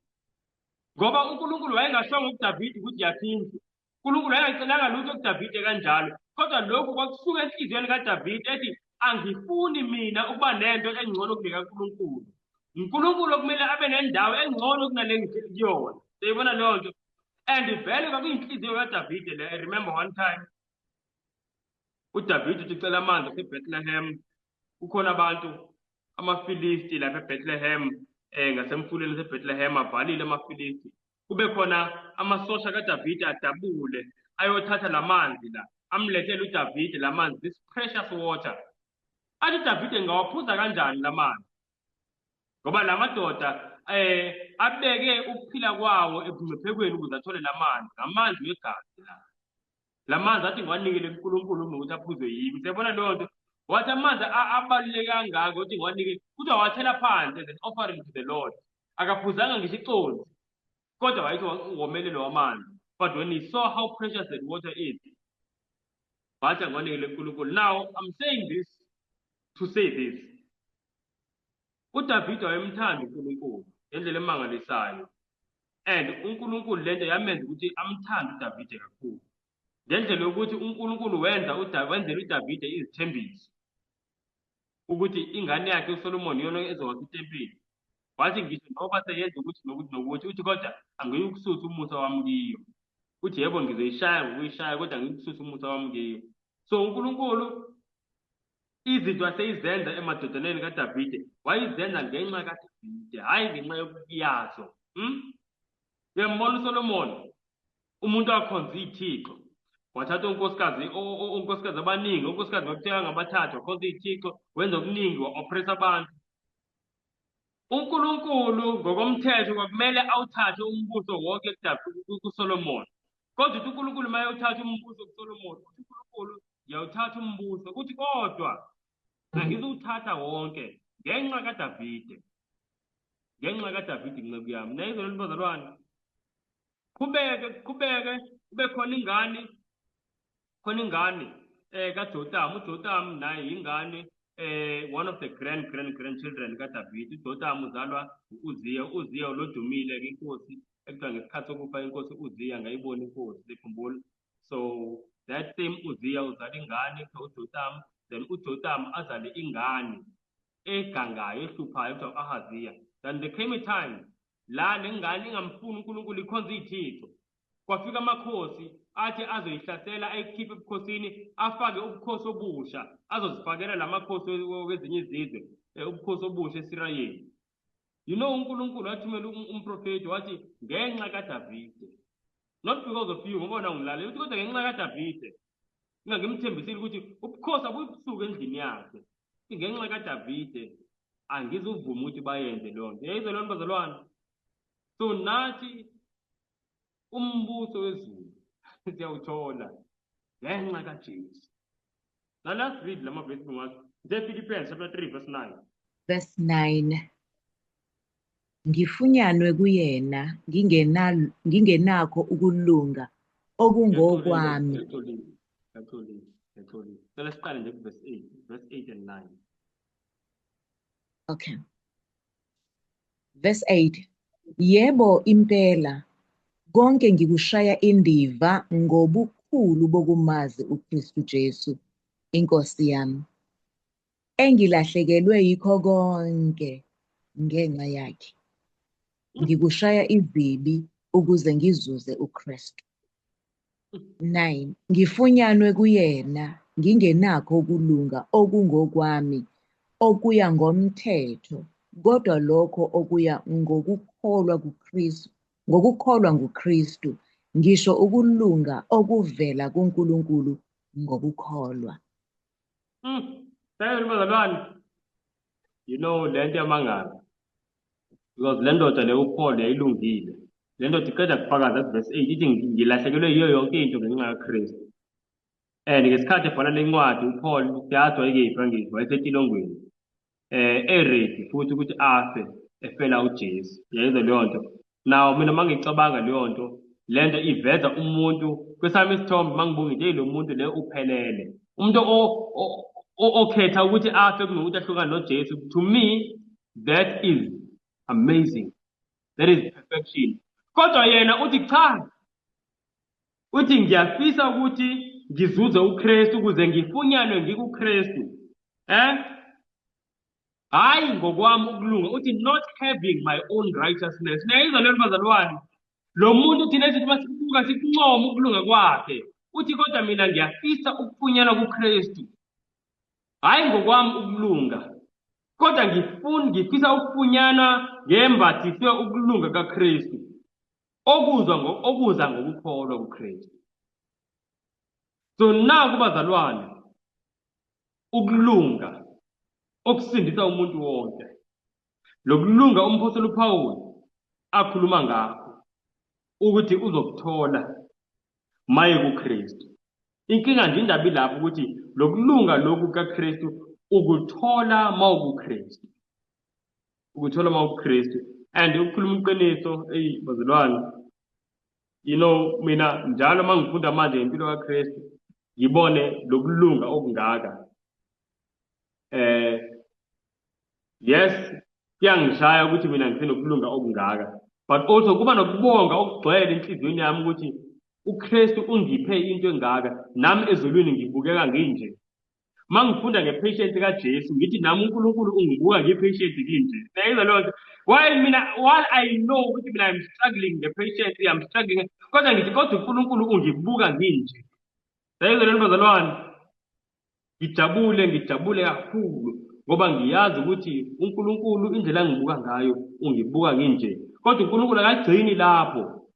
ngoba uNkulunkulu wayengashongo kuDavide ukuthi yakhe indlu. uNkulunkulu wayengacelanga lutho kuDavide kanjalo, kodwa lokhu kwakusuka enhliziyweni kaDavide ethi, "Angifuni mina ukuba nento engcono kunekaNkulunkulu. uNkulunkulu okumele abe nendawo engcono kunale ngihleli kuyona." Siyibona leyo nto? And vele kwakuyinhliziyo kaDavide le. I remember one time uDavide uthi ucela amanzi aseBethlehem. Kukhona abantu amaFilisti lapha eBethlehem, ngasemfuleni waseBethlehem, avalile amaFilisti. Kube khona amasosha kaDavide adabule ayothatha lamanzi la, amlethele uDavide lamanzi, this precious water. Athi uDavide, "Ngawaphuza kanjani lamanzi, ngoba la madoda abeke ukuphila kwawo ebungciphekweni ukuze athole lamanzi, amanzi wegazi la, lamanzi?" Athi, "Ngiwanikele kuNkulunkulu ukuthi aphuzwe yimi." Siyabona leyo nto? Wathi amanzi abaluleke kangaka ukuthi ngiwanike? Kuthiwa wathela phansi as an offering to the Lord. Akaphuzanga ngisho iconsi, kodwa wayethi womelele wamanzi. But when he saw how precious that water is, wathi, "Angiwanikele kuNkulunkulu." Now I'm saying this to say this: uDavide wayemthanda uNkulunkulu ngendlela emangalisayo, and uNkulunkulu lento yamenza ukuthi amthande uDavide kakhulu. Ngendlela yokuthi uNkulunkulu wenza wenzela uDavide izithembiso ukuthi ingane yakhe uSolomon iyona ezokwakha itempeli. Wathi ngisho noma seyenza ukuthi nokuthi nokuthi, uthi kodwa angiyukususa umusa wami kiyo. Uthi yebo ngizoyishaya ngokuyishaya kodwa angiyukususa umusa wami kiyo. So uNkulunkulu izinto aseyizenza emadodaneni kaDavide wayizenza ngenxa kaDavide, hhayi ngenxa yokuyazo. Uyambona uSolomon, umuntu akhonza iy'thixo, wathatha onkosikazi onkosikazi abaningi, onkosikazi bakuthiwa ngabathathu, wakhonza iy'thixo, wenza okuningi, wa-oppress abantu. UNkulunkulu ngokomthetho kwakumele awuthathe umbuso wonke kuSolomon. Kodwa uthi uNkulunkulu uma eyothatha umbuso kuSolomon, uthi uNkulunkulu ngiyawuthatha umbuso, kuthi kodwa angizuwuthatha wonke ngenxa kaDavide. Ngenxa kaDavide inceku yami. Nayizwa lento bazalwane. Qhubeke, qhubeke, kube khona ingane, khona ingane kaJotam. UJotam naye ingane one of the grand grand grandchildren kaDavid. UJotam uzalwa uUziya. UUziya lodumile ke inkosi ekuthiwa ngesikhathi sokufa inkosi uUziya ngayibona inkosi lekhumbula. So that same Uziya uzala ingane kuthiwa uJotam, then uJotam azale ingane egangayo ehluphayo kuthiwa u-Ahaziya. Then there came a time la le ngane ingamfuni uNkulunkulu, ikhonza iy'thixo. Kwafika amakhosi athi azoyihlasela ayikhiphe ebukhosini, afake ubukhosi obusha, azozifakela la makhosi wezinye izizwe ubukhosi obusha eSirayeli. You know uNkulunkulu wathumela umprofeti wathi ngenxa kaDavide, not because of you ngoba wena ungilalela, uthi kodwa ngenxa kaDavide ngingimthembisile ukuthi ubukhosi abusuke endlini yakhe, ngenxa kaDavide angizuvuma ukuthi bayenze leyo nto. Yayizwa leyo nto bazalwane? So nathi umbuso wezulu siyawuthola ngenxa kaJesu. Now let's read lama verse ngathi the Philippians chapter 3 verse 9. Verse 9. Ngifunyanwe kuyena ngingenakho ukulunga okungokwami. Ngiyatholile. Cela siqale nje ku verse 8, verse 8 and 9. Okay. Verse 8. Yebo impela konke ngikushaya indiva ngobukhulu bokumazi uKristu Jesu inkosi yami, engilahlekelwe yikho konke ngenxa yakhe. Ngikushaya izibi ukuze ngizuze uKristu. 9. Ngifunyanwe kuyena ngingenakho ukulunga okungokwami okuya ngomthetho, kodwa lokho okuya ngokukholwa kuKristu, ngokukholwa nguKristu, ngisho ukulunga okuvela kuNkulunkulu ngokukholwa. Sayona bazalwane. You know lento yamangala. Because le ndoda le uPaul yayilungile. Le ndoda iqeda kufakaza ku verse 8 ithi ngilahlekelwe yiyo yonke into ngenxa kaKristu. And ngesikhathi ebhala le ncwadi uPaul siyazi wayekephi, angithi wayesetilongweni. E-ready futhi ukuthi afe efela uJesu. Yayizwa leyo nto. Now mina mangicabanga leyo nto, lento iveza umuntu kwesami isithombe mangibuka nje lo muntu le uphelele. Umuntu okhetha ukuthi afe kunokuthi ahlukane noJesu, to me that is amazing. That is perfection. Kodwa yena uthi cha, uthi ngiyafisa ukuthi ngizuze uKristu ukuze ngifunyanwe ngikuKristu. Hayi ngokwami ukulunga, uthi not having my own righteousness. Niyayizwa leyo bazalwane? Lo muntu thina esithi masibuka sikuncoma ukulunga kwakhe, uthi kodwa mina ngiyafisa ukufunyanwa kuKristu. Hayi ngokwami ukulunga, kodwa ngifisa ukufunyanwa ngembathiswe ukulunga kaKristu, okuza ngokukholwa kuKristu. So naku bazalwane ukulunga okusindisa umuntu wonke. Lokulunga umphostoli uPaul akhuluma ngakho ukuthi uzokuthola maye kuKristu. Inkinga nje indaba ilapho ukuthi lokulunga lokhu kaKristu ukuthola mawukuKristu. Ukuthola mawukuKristu. And ukukhuluma iqiniso, hey bazalwane, you know mina njalo mangifunda manje ngempilo kaKristu ngibone lokulunga okungaka. Yes, kuyangishaya ukuthi mina ngisenokulunga okungaka, but also kuba nokubonga okugcwele enhliziyweni yami ukuthi uKristu ungiphe into engaka, nami ezulwini ngibukeka nginje. Uma ngifunda nge-patience kaJesu, ngithi nami uNkulunkulu ungibuka nge-patience kinje. Niyayizwa leyo nto? While mina, while I know ukuthi mina I'm struggling nge-patience, I'm struggling, kodwa ngithi kodwa uNkulunkulu ungibuka nginje. Niyayizwa leyo nto, bazalwane? Ngijabule, ngijabule kakhulu ngoba ngiyazi ukuthi uNkulunkulu indlela angibuka ngayo ungibuka nginje. Kodwa uNkulunkulu akagcini lapho,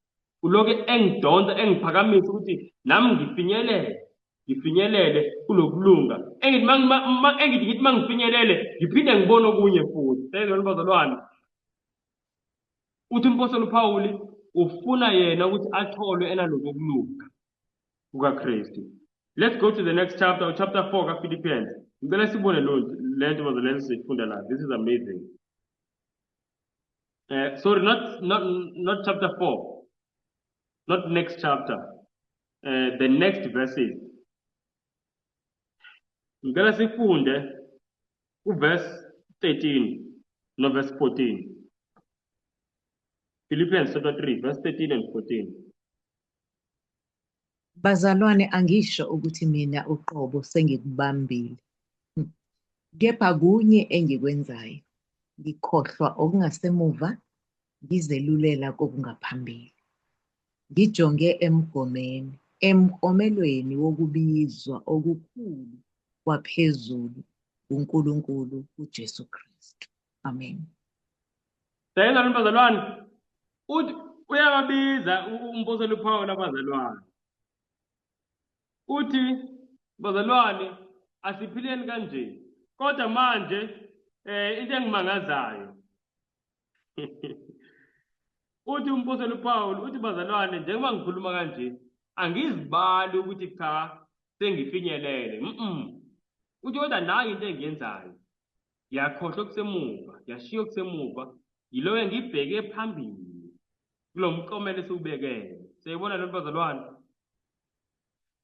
ulokhu engidonsa engiphakamisa ukuthi nami ngifinyelele, ngifinyelele kulokulunga. Engithi engithi ngithi mangifinyelele ngiphinde ngibone okunye futhi. Seyizona bazalwane. Uthi umpostoli uPawuli ufuna yena ukuthi atholwe enaloko kulunga kukaKristu. Let's go to the next chapter, chapter 4 kaPhilippians. Ngicela sibone lo lento bazalwane sifunda la. This is amazing. Sorry, not chapter 4. Not next chapter. The next verses. Ngicela sifunde uverse 13 no verse 14. Philippians chapter 3 verse 13 and 14. Bazalwane, angisho ukuthi mina uqobo sengikubambile. Kepha kunye engikwenzayo, ngikhohlwa okungasemuva, ngizelulela kokungaphambili. Ngijonge emgomeni, emklomelweni wokubizwa okukhulu kwaphezulu kuNkulunkulu kuJesu Kristu. Amen. Siyayizwa bazalwane? Uthi uyababiza umpostoli uPaul abazalwane. Uthi bazalwane asiphileni kanje. Kodwa manje into engimangazayo, uthi umpostoli uPaul, uthi bazalwane, njengoba ngikhuluma kanje angizibali ukuthi cha sengifinyelele. Uthi kodwa nayo into engiyenzayo, ngiyakhohlwa okusemuva, ngiyashiya okusemuva, yiloyo ngibheke phambili kulo mklomelo esiwubekele. Siyayibona lento bazalwane?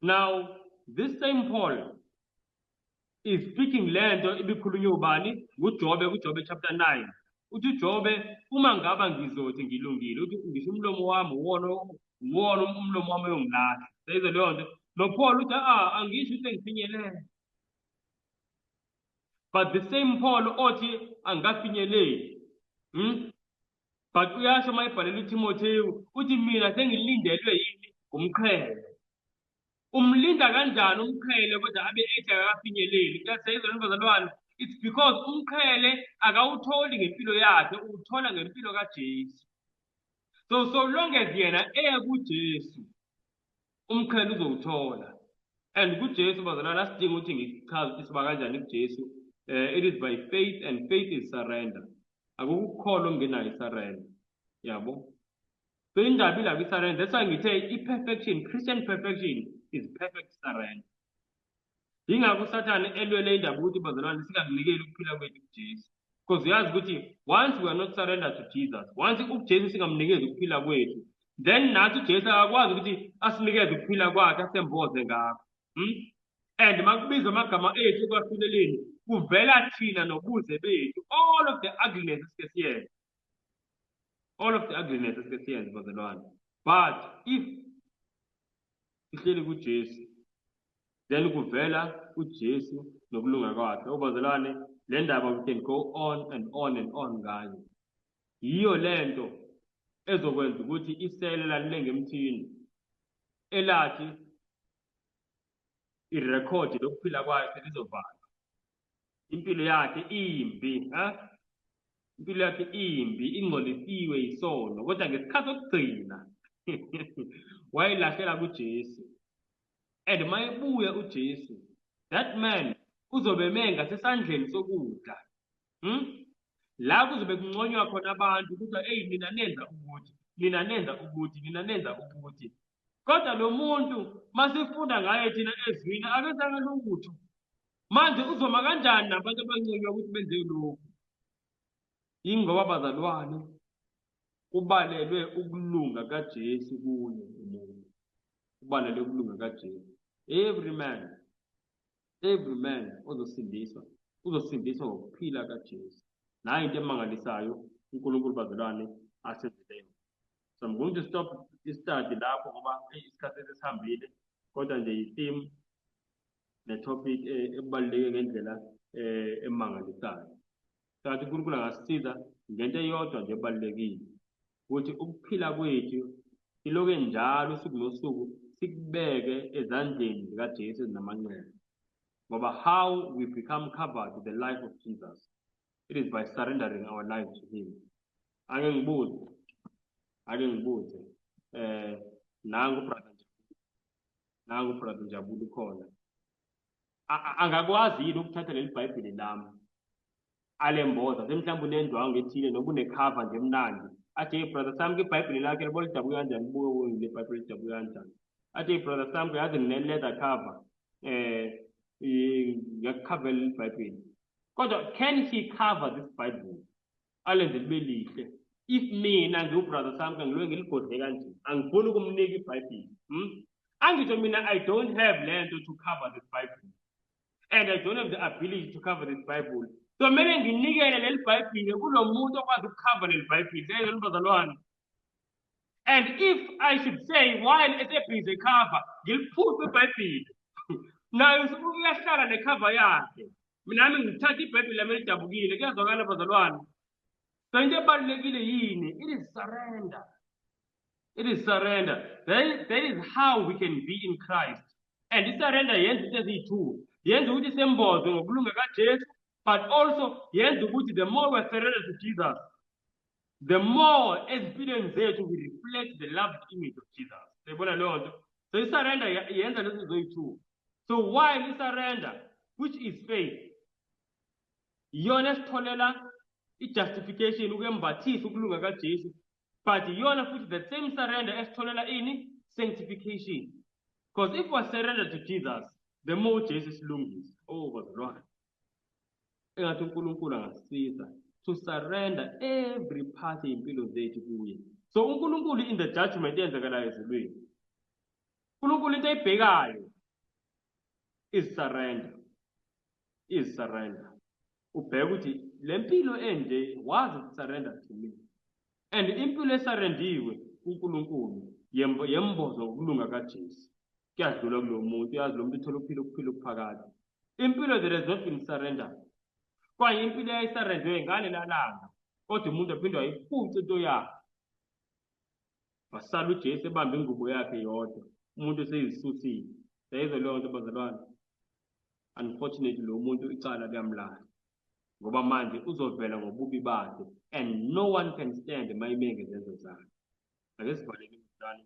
Now this same Paul is speaking lento ibikhulunywa ubani? NguJobe, kuJobe chapter 9. Uthi uJobe, uma ngaba ngizothi ngilungile, uthi ngisho umlomo wami uwona umlomo wami uyongilahla. Seyizwe leyo nto? NoPaul uthi angisho ukuthi sengifinyelele. But the same Paul othi angikafinyeleli, But uyasho uma ebhalela uTimothewu uthi mina sengilindelwe yini? Ngumqhele. Umlinda kanjani umqhele kodwa abe ethi akakafinyeleli? Kuyaseyizwa bazalwane? It's because umqhele akawutholi ngempilo yakhe, uwuthola ngempilo kaJesu. So long as yena eya kuJesu, umqhele uzowuthola. And kuJesu bazalwane asidinga ukuthi ngichaze ukuthi siba kanjani kuJesu. It is by faith, and faith is surrender. Akukho ukukholwa okungenayo i-surrender. Yabo? So indaba ila kwi-surrender. That's why ngithe i-perfection, Christian perfection is perfect surrender. Yingakho uSathane elwele indaba ukuthi bazalwane singakunikeli ukuphila kwethu kuJesu. Because uyazi ukuthi once we are not surrender to Jesus, once uJesu singamnikezi ukuphila kwethu, then nathi uJesu akakwazi ukuthi asinikeze ukuphila kwakhe asemboze ngakho. And makubizwa amagama ethu ekwahluleleni, kuvela thina nobuze bethu, all of the ugliness esike siyenze. All of the ugliness esike siyenze bazalwane. But if sihleli kuJesu, then kuvela uJesu nokulunga kwakhe. Obazalwane, le ndaba we can go on and on and on ngayo. Yiyo lento ezokwenza ukuthi isele lalilenga emthini elathi irekhodi lokuphila kwakhe lizovalwa. Impilo yakhe imbi, ha? Impilo yakhe imbi, ingcolisiwe yisono, kodwa ngesikhathi sokugcina wayelahlela kuJesu. And mayebuya uJesu, that man uzobe eme ngasesandleni sokudla. La kuzobe kunconywa khona abantu ukuthi hey, nina nenza ukuthi, nina nenza ukuthi, nina nenza ukuthi. Kodwa lo muntu masifunda ngaye thina ezwini akenzanga lutho. Manje uzoma kanjani nabantu abanconywa ukuthi benze lokhu? Ingoba bazalwane kubalelwe ukulunga kaJesu kuye umuntu. Kubalelwe ukulunga kaJesu. Every man ozosindiswa, uzosindiswa ngokuphila kaJesu. Nayi into emangalisayo uNkulunkulu bazalwane asenzeleyo. So I'm going to stop. i-study lapho ngoba isikhathi sesihambile, kodwa nje i-theme ne-topic ebaluleke ngendlela emangalisayo. Kanti uNkulunkulu angasisiza ngento eyodwa nje ebalulekile, ukuthi ukuphila kwethu siloke njalo usuku nosuku sikubeke ezandleni zikaJesu ezinamanxeba. Ngoba how we become covered with the life of Jesus, it is by surrendering our life to him. Ake ngibuze, ake ngibuze, nangu brother Njabulo, nangu brother Njabulo khona. Angakwazi yini ukuthatha leli Bhayibheli lami alemboza semhlawumbe unendwangu ethile noma unekhava nje emnandi, athi hey brother Samke, iBhayibheli lakhe libo lidabuka kanjani, libuke le Bhayibheli lidabuka kanjani, athi hey brother Samke, yazi ngine-leather cover, ngiyakukhavela iBhayibheli. Kodwa can he cover this Bible alenze libe lihle if mina ngiwu-brother Samke ngiloke ngiligodle kanje, angifuni ukumnika iBhayibheli? Angisho mina I don't have lento to cover this Bible, and I don't have the ability to cover this Bible, so kumele nginikele leli Bhayibheli kulo muntu okwazi ukukhava leli Bhayibheli lelo, bazalwane. And if I should say while ese-busy cover ngiliphuce iBhayibheli, naye uyahlala nekhava yakhe, mina nami ngithatha iBhayibheli lami elidabukile. Kuyazwakala, bazalwane? So into ebalulekile yini? It is surrender. It is surrender. That is how we can be in Christ. And i-surrender yenza into eziyi-two. Yenza ukuthi sembozwe ngokulunga kaJesu, but also yenza ukuthi the more we surrender to Jesus, the more ezimpilweni zethu we reflect the loved image of Jesus. Siyibona leyo nto? So i-surrender yenza lezi zoyi-two. So while i-surrender, which is faith, iyona esitholela i-justification, ukwembathisa ukulunga kaJesu, but iyona futhi the same surrender esitholela ini? Sanctification. Because if we surrender to Jesus, the more uJesu silungisa. Oh bazalwane, engathi uNkulunkulu angasisiza to surrender every part yempilo zethu kuye. So uNkulunkulu in the judgment eyenzakalayo ezulwini, uNkulunkulu into ayibhekayo is surrender, is surrender. Ubheka ukuthi le mpilo enje, was it surrendered to me? And impilo esarendiwe kuNkulunkulu yembozwa ngokulunga kaJesu, kuyadlula kulo muntu, uyazi lo muntu uthola ukuphila, ukuphila okuphakade. Impilo that has not been surrendered, kwaye impilo eyayisarendwe ngalela langa, kodwa umuntu aphinde wayiphuca into yakhe, wasala uJesu ebambe ingubo yakhe yodwa, umuntu eseyisusile. Siyayizwa leyo nto, bazalwane? Unfortunately lo muntu icala liyamlahla, ngoba manje uzovela ngobubi bakhe, and no one can stand mayime ngezenzo zakhe. Ake sivalele imizane.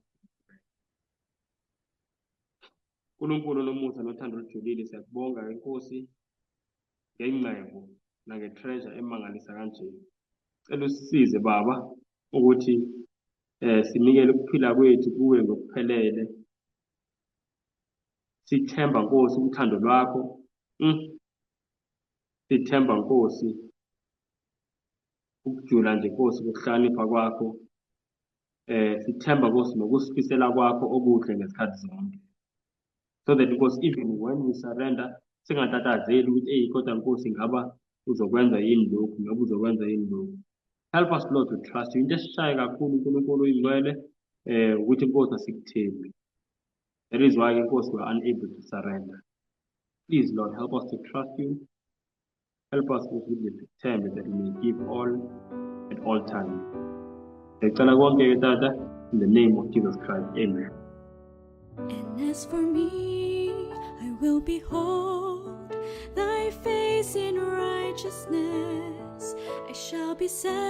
uNkulunkulu onomusa nothando olujulile, siyakubonga inkosi ngengcebo nange-treasure emangalisa kanje. Cela usisize baba ukuthi sinikele ukuphila kwethu kuwe ngokuphelele, sithemba Nkosi uthando lwakho, Sithemba Nkosi ukujula nje Nkosi kokuhlakanipha kwakho, sithemba Nkosi nokusifisela kwakho okuhle ngesikhathi zonke, so that Nkosi, even when we surrender, singatatazeli ukuthi eyi kodwa Nkosi ngaba uzokwenza yini lokhu, ngabe uzokwenza yini lokhu. Help us, Lord, to trust you. Into esishaye kakhulu, uNkulunkulu oyingcwele, ukuthi Nkosi asikuthembi. That is why Nkosi we are unable to surrender. Please, Lord, help us to trust you. Help us ukuthi sikuthembe, that we may give all at all times. Ngiyacela konke ke Tata, in the name of Jesus Christ. Amen. And as for me, I will behold thy face in righteousness. I shall be satisfied.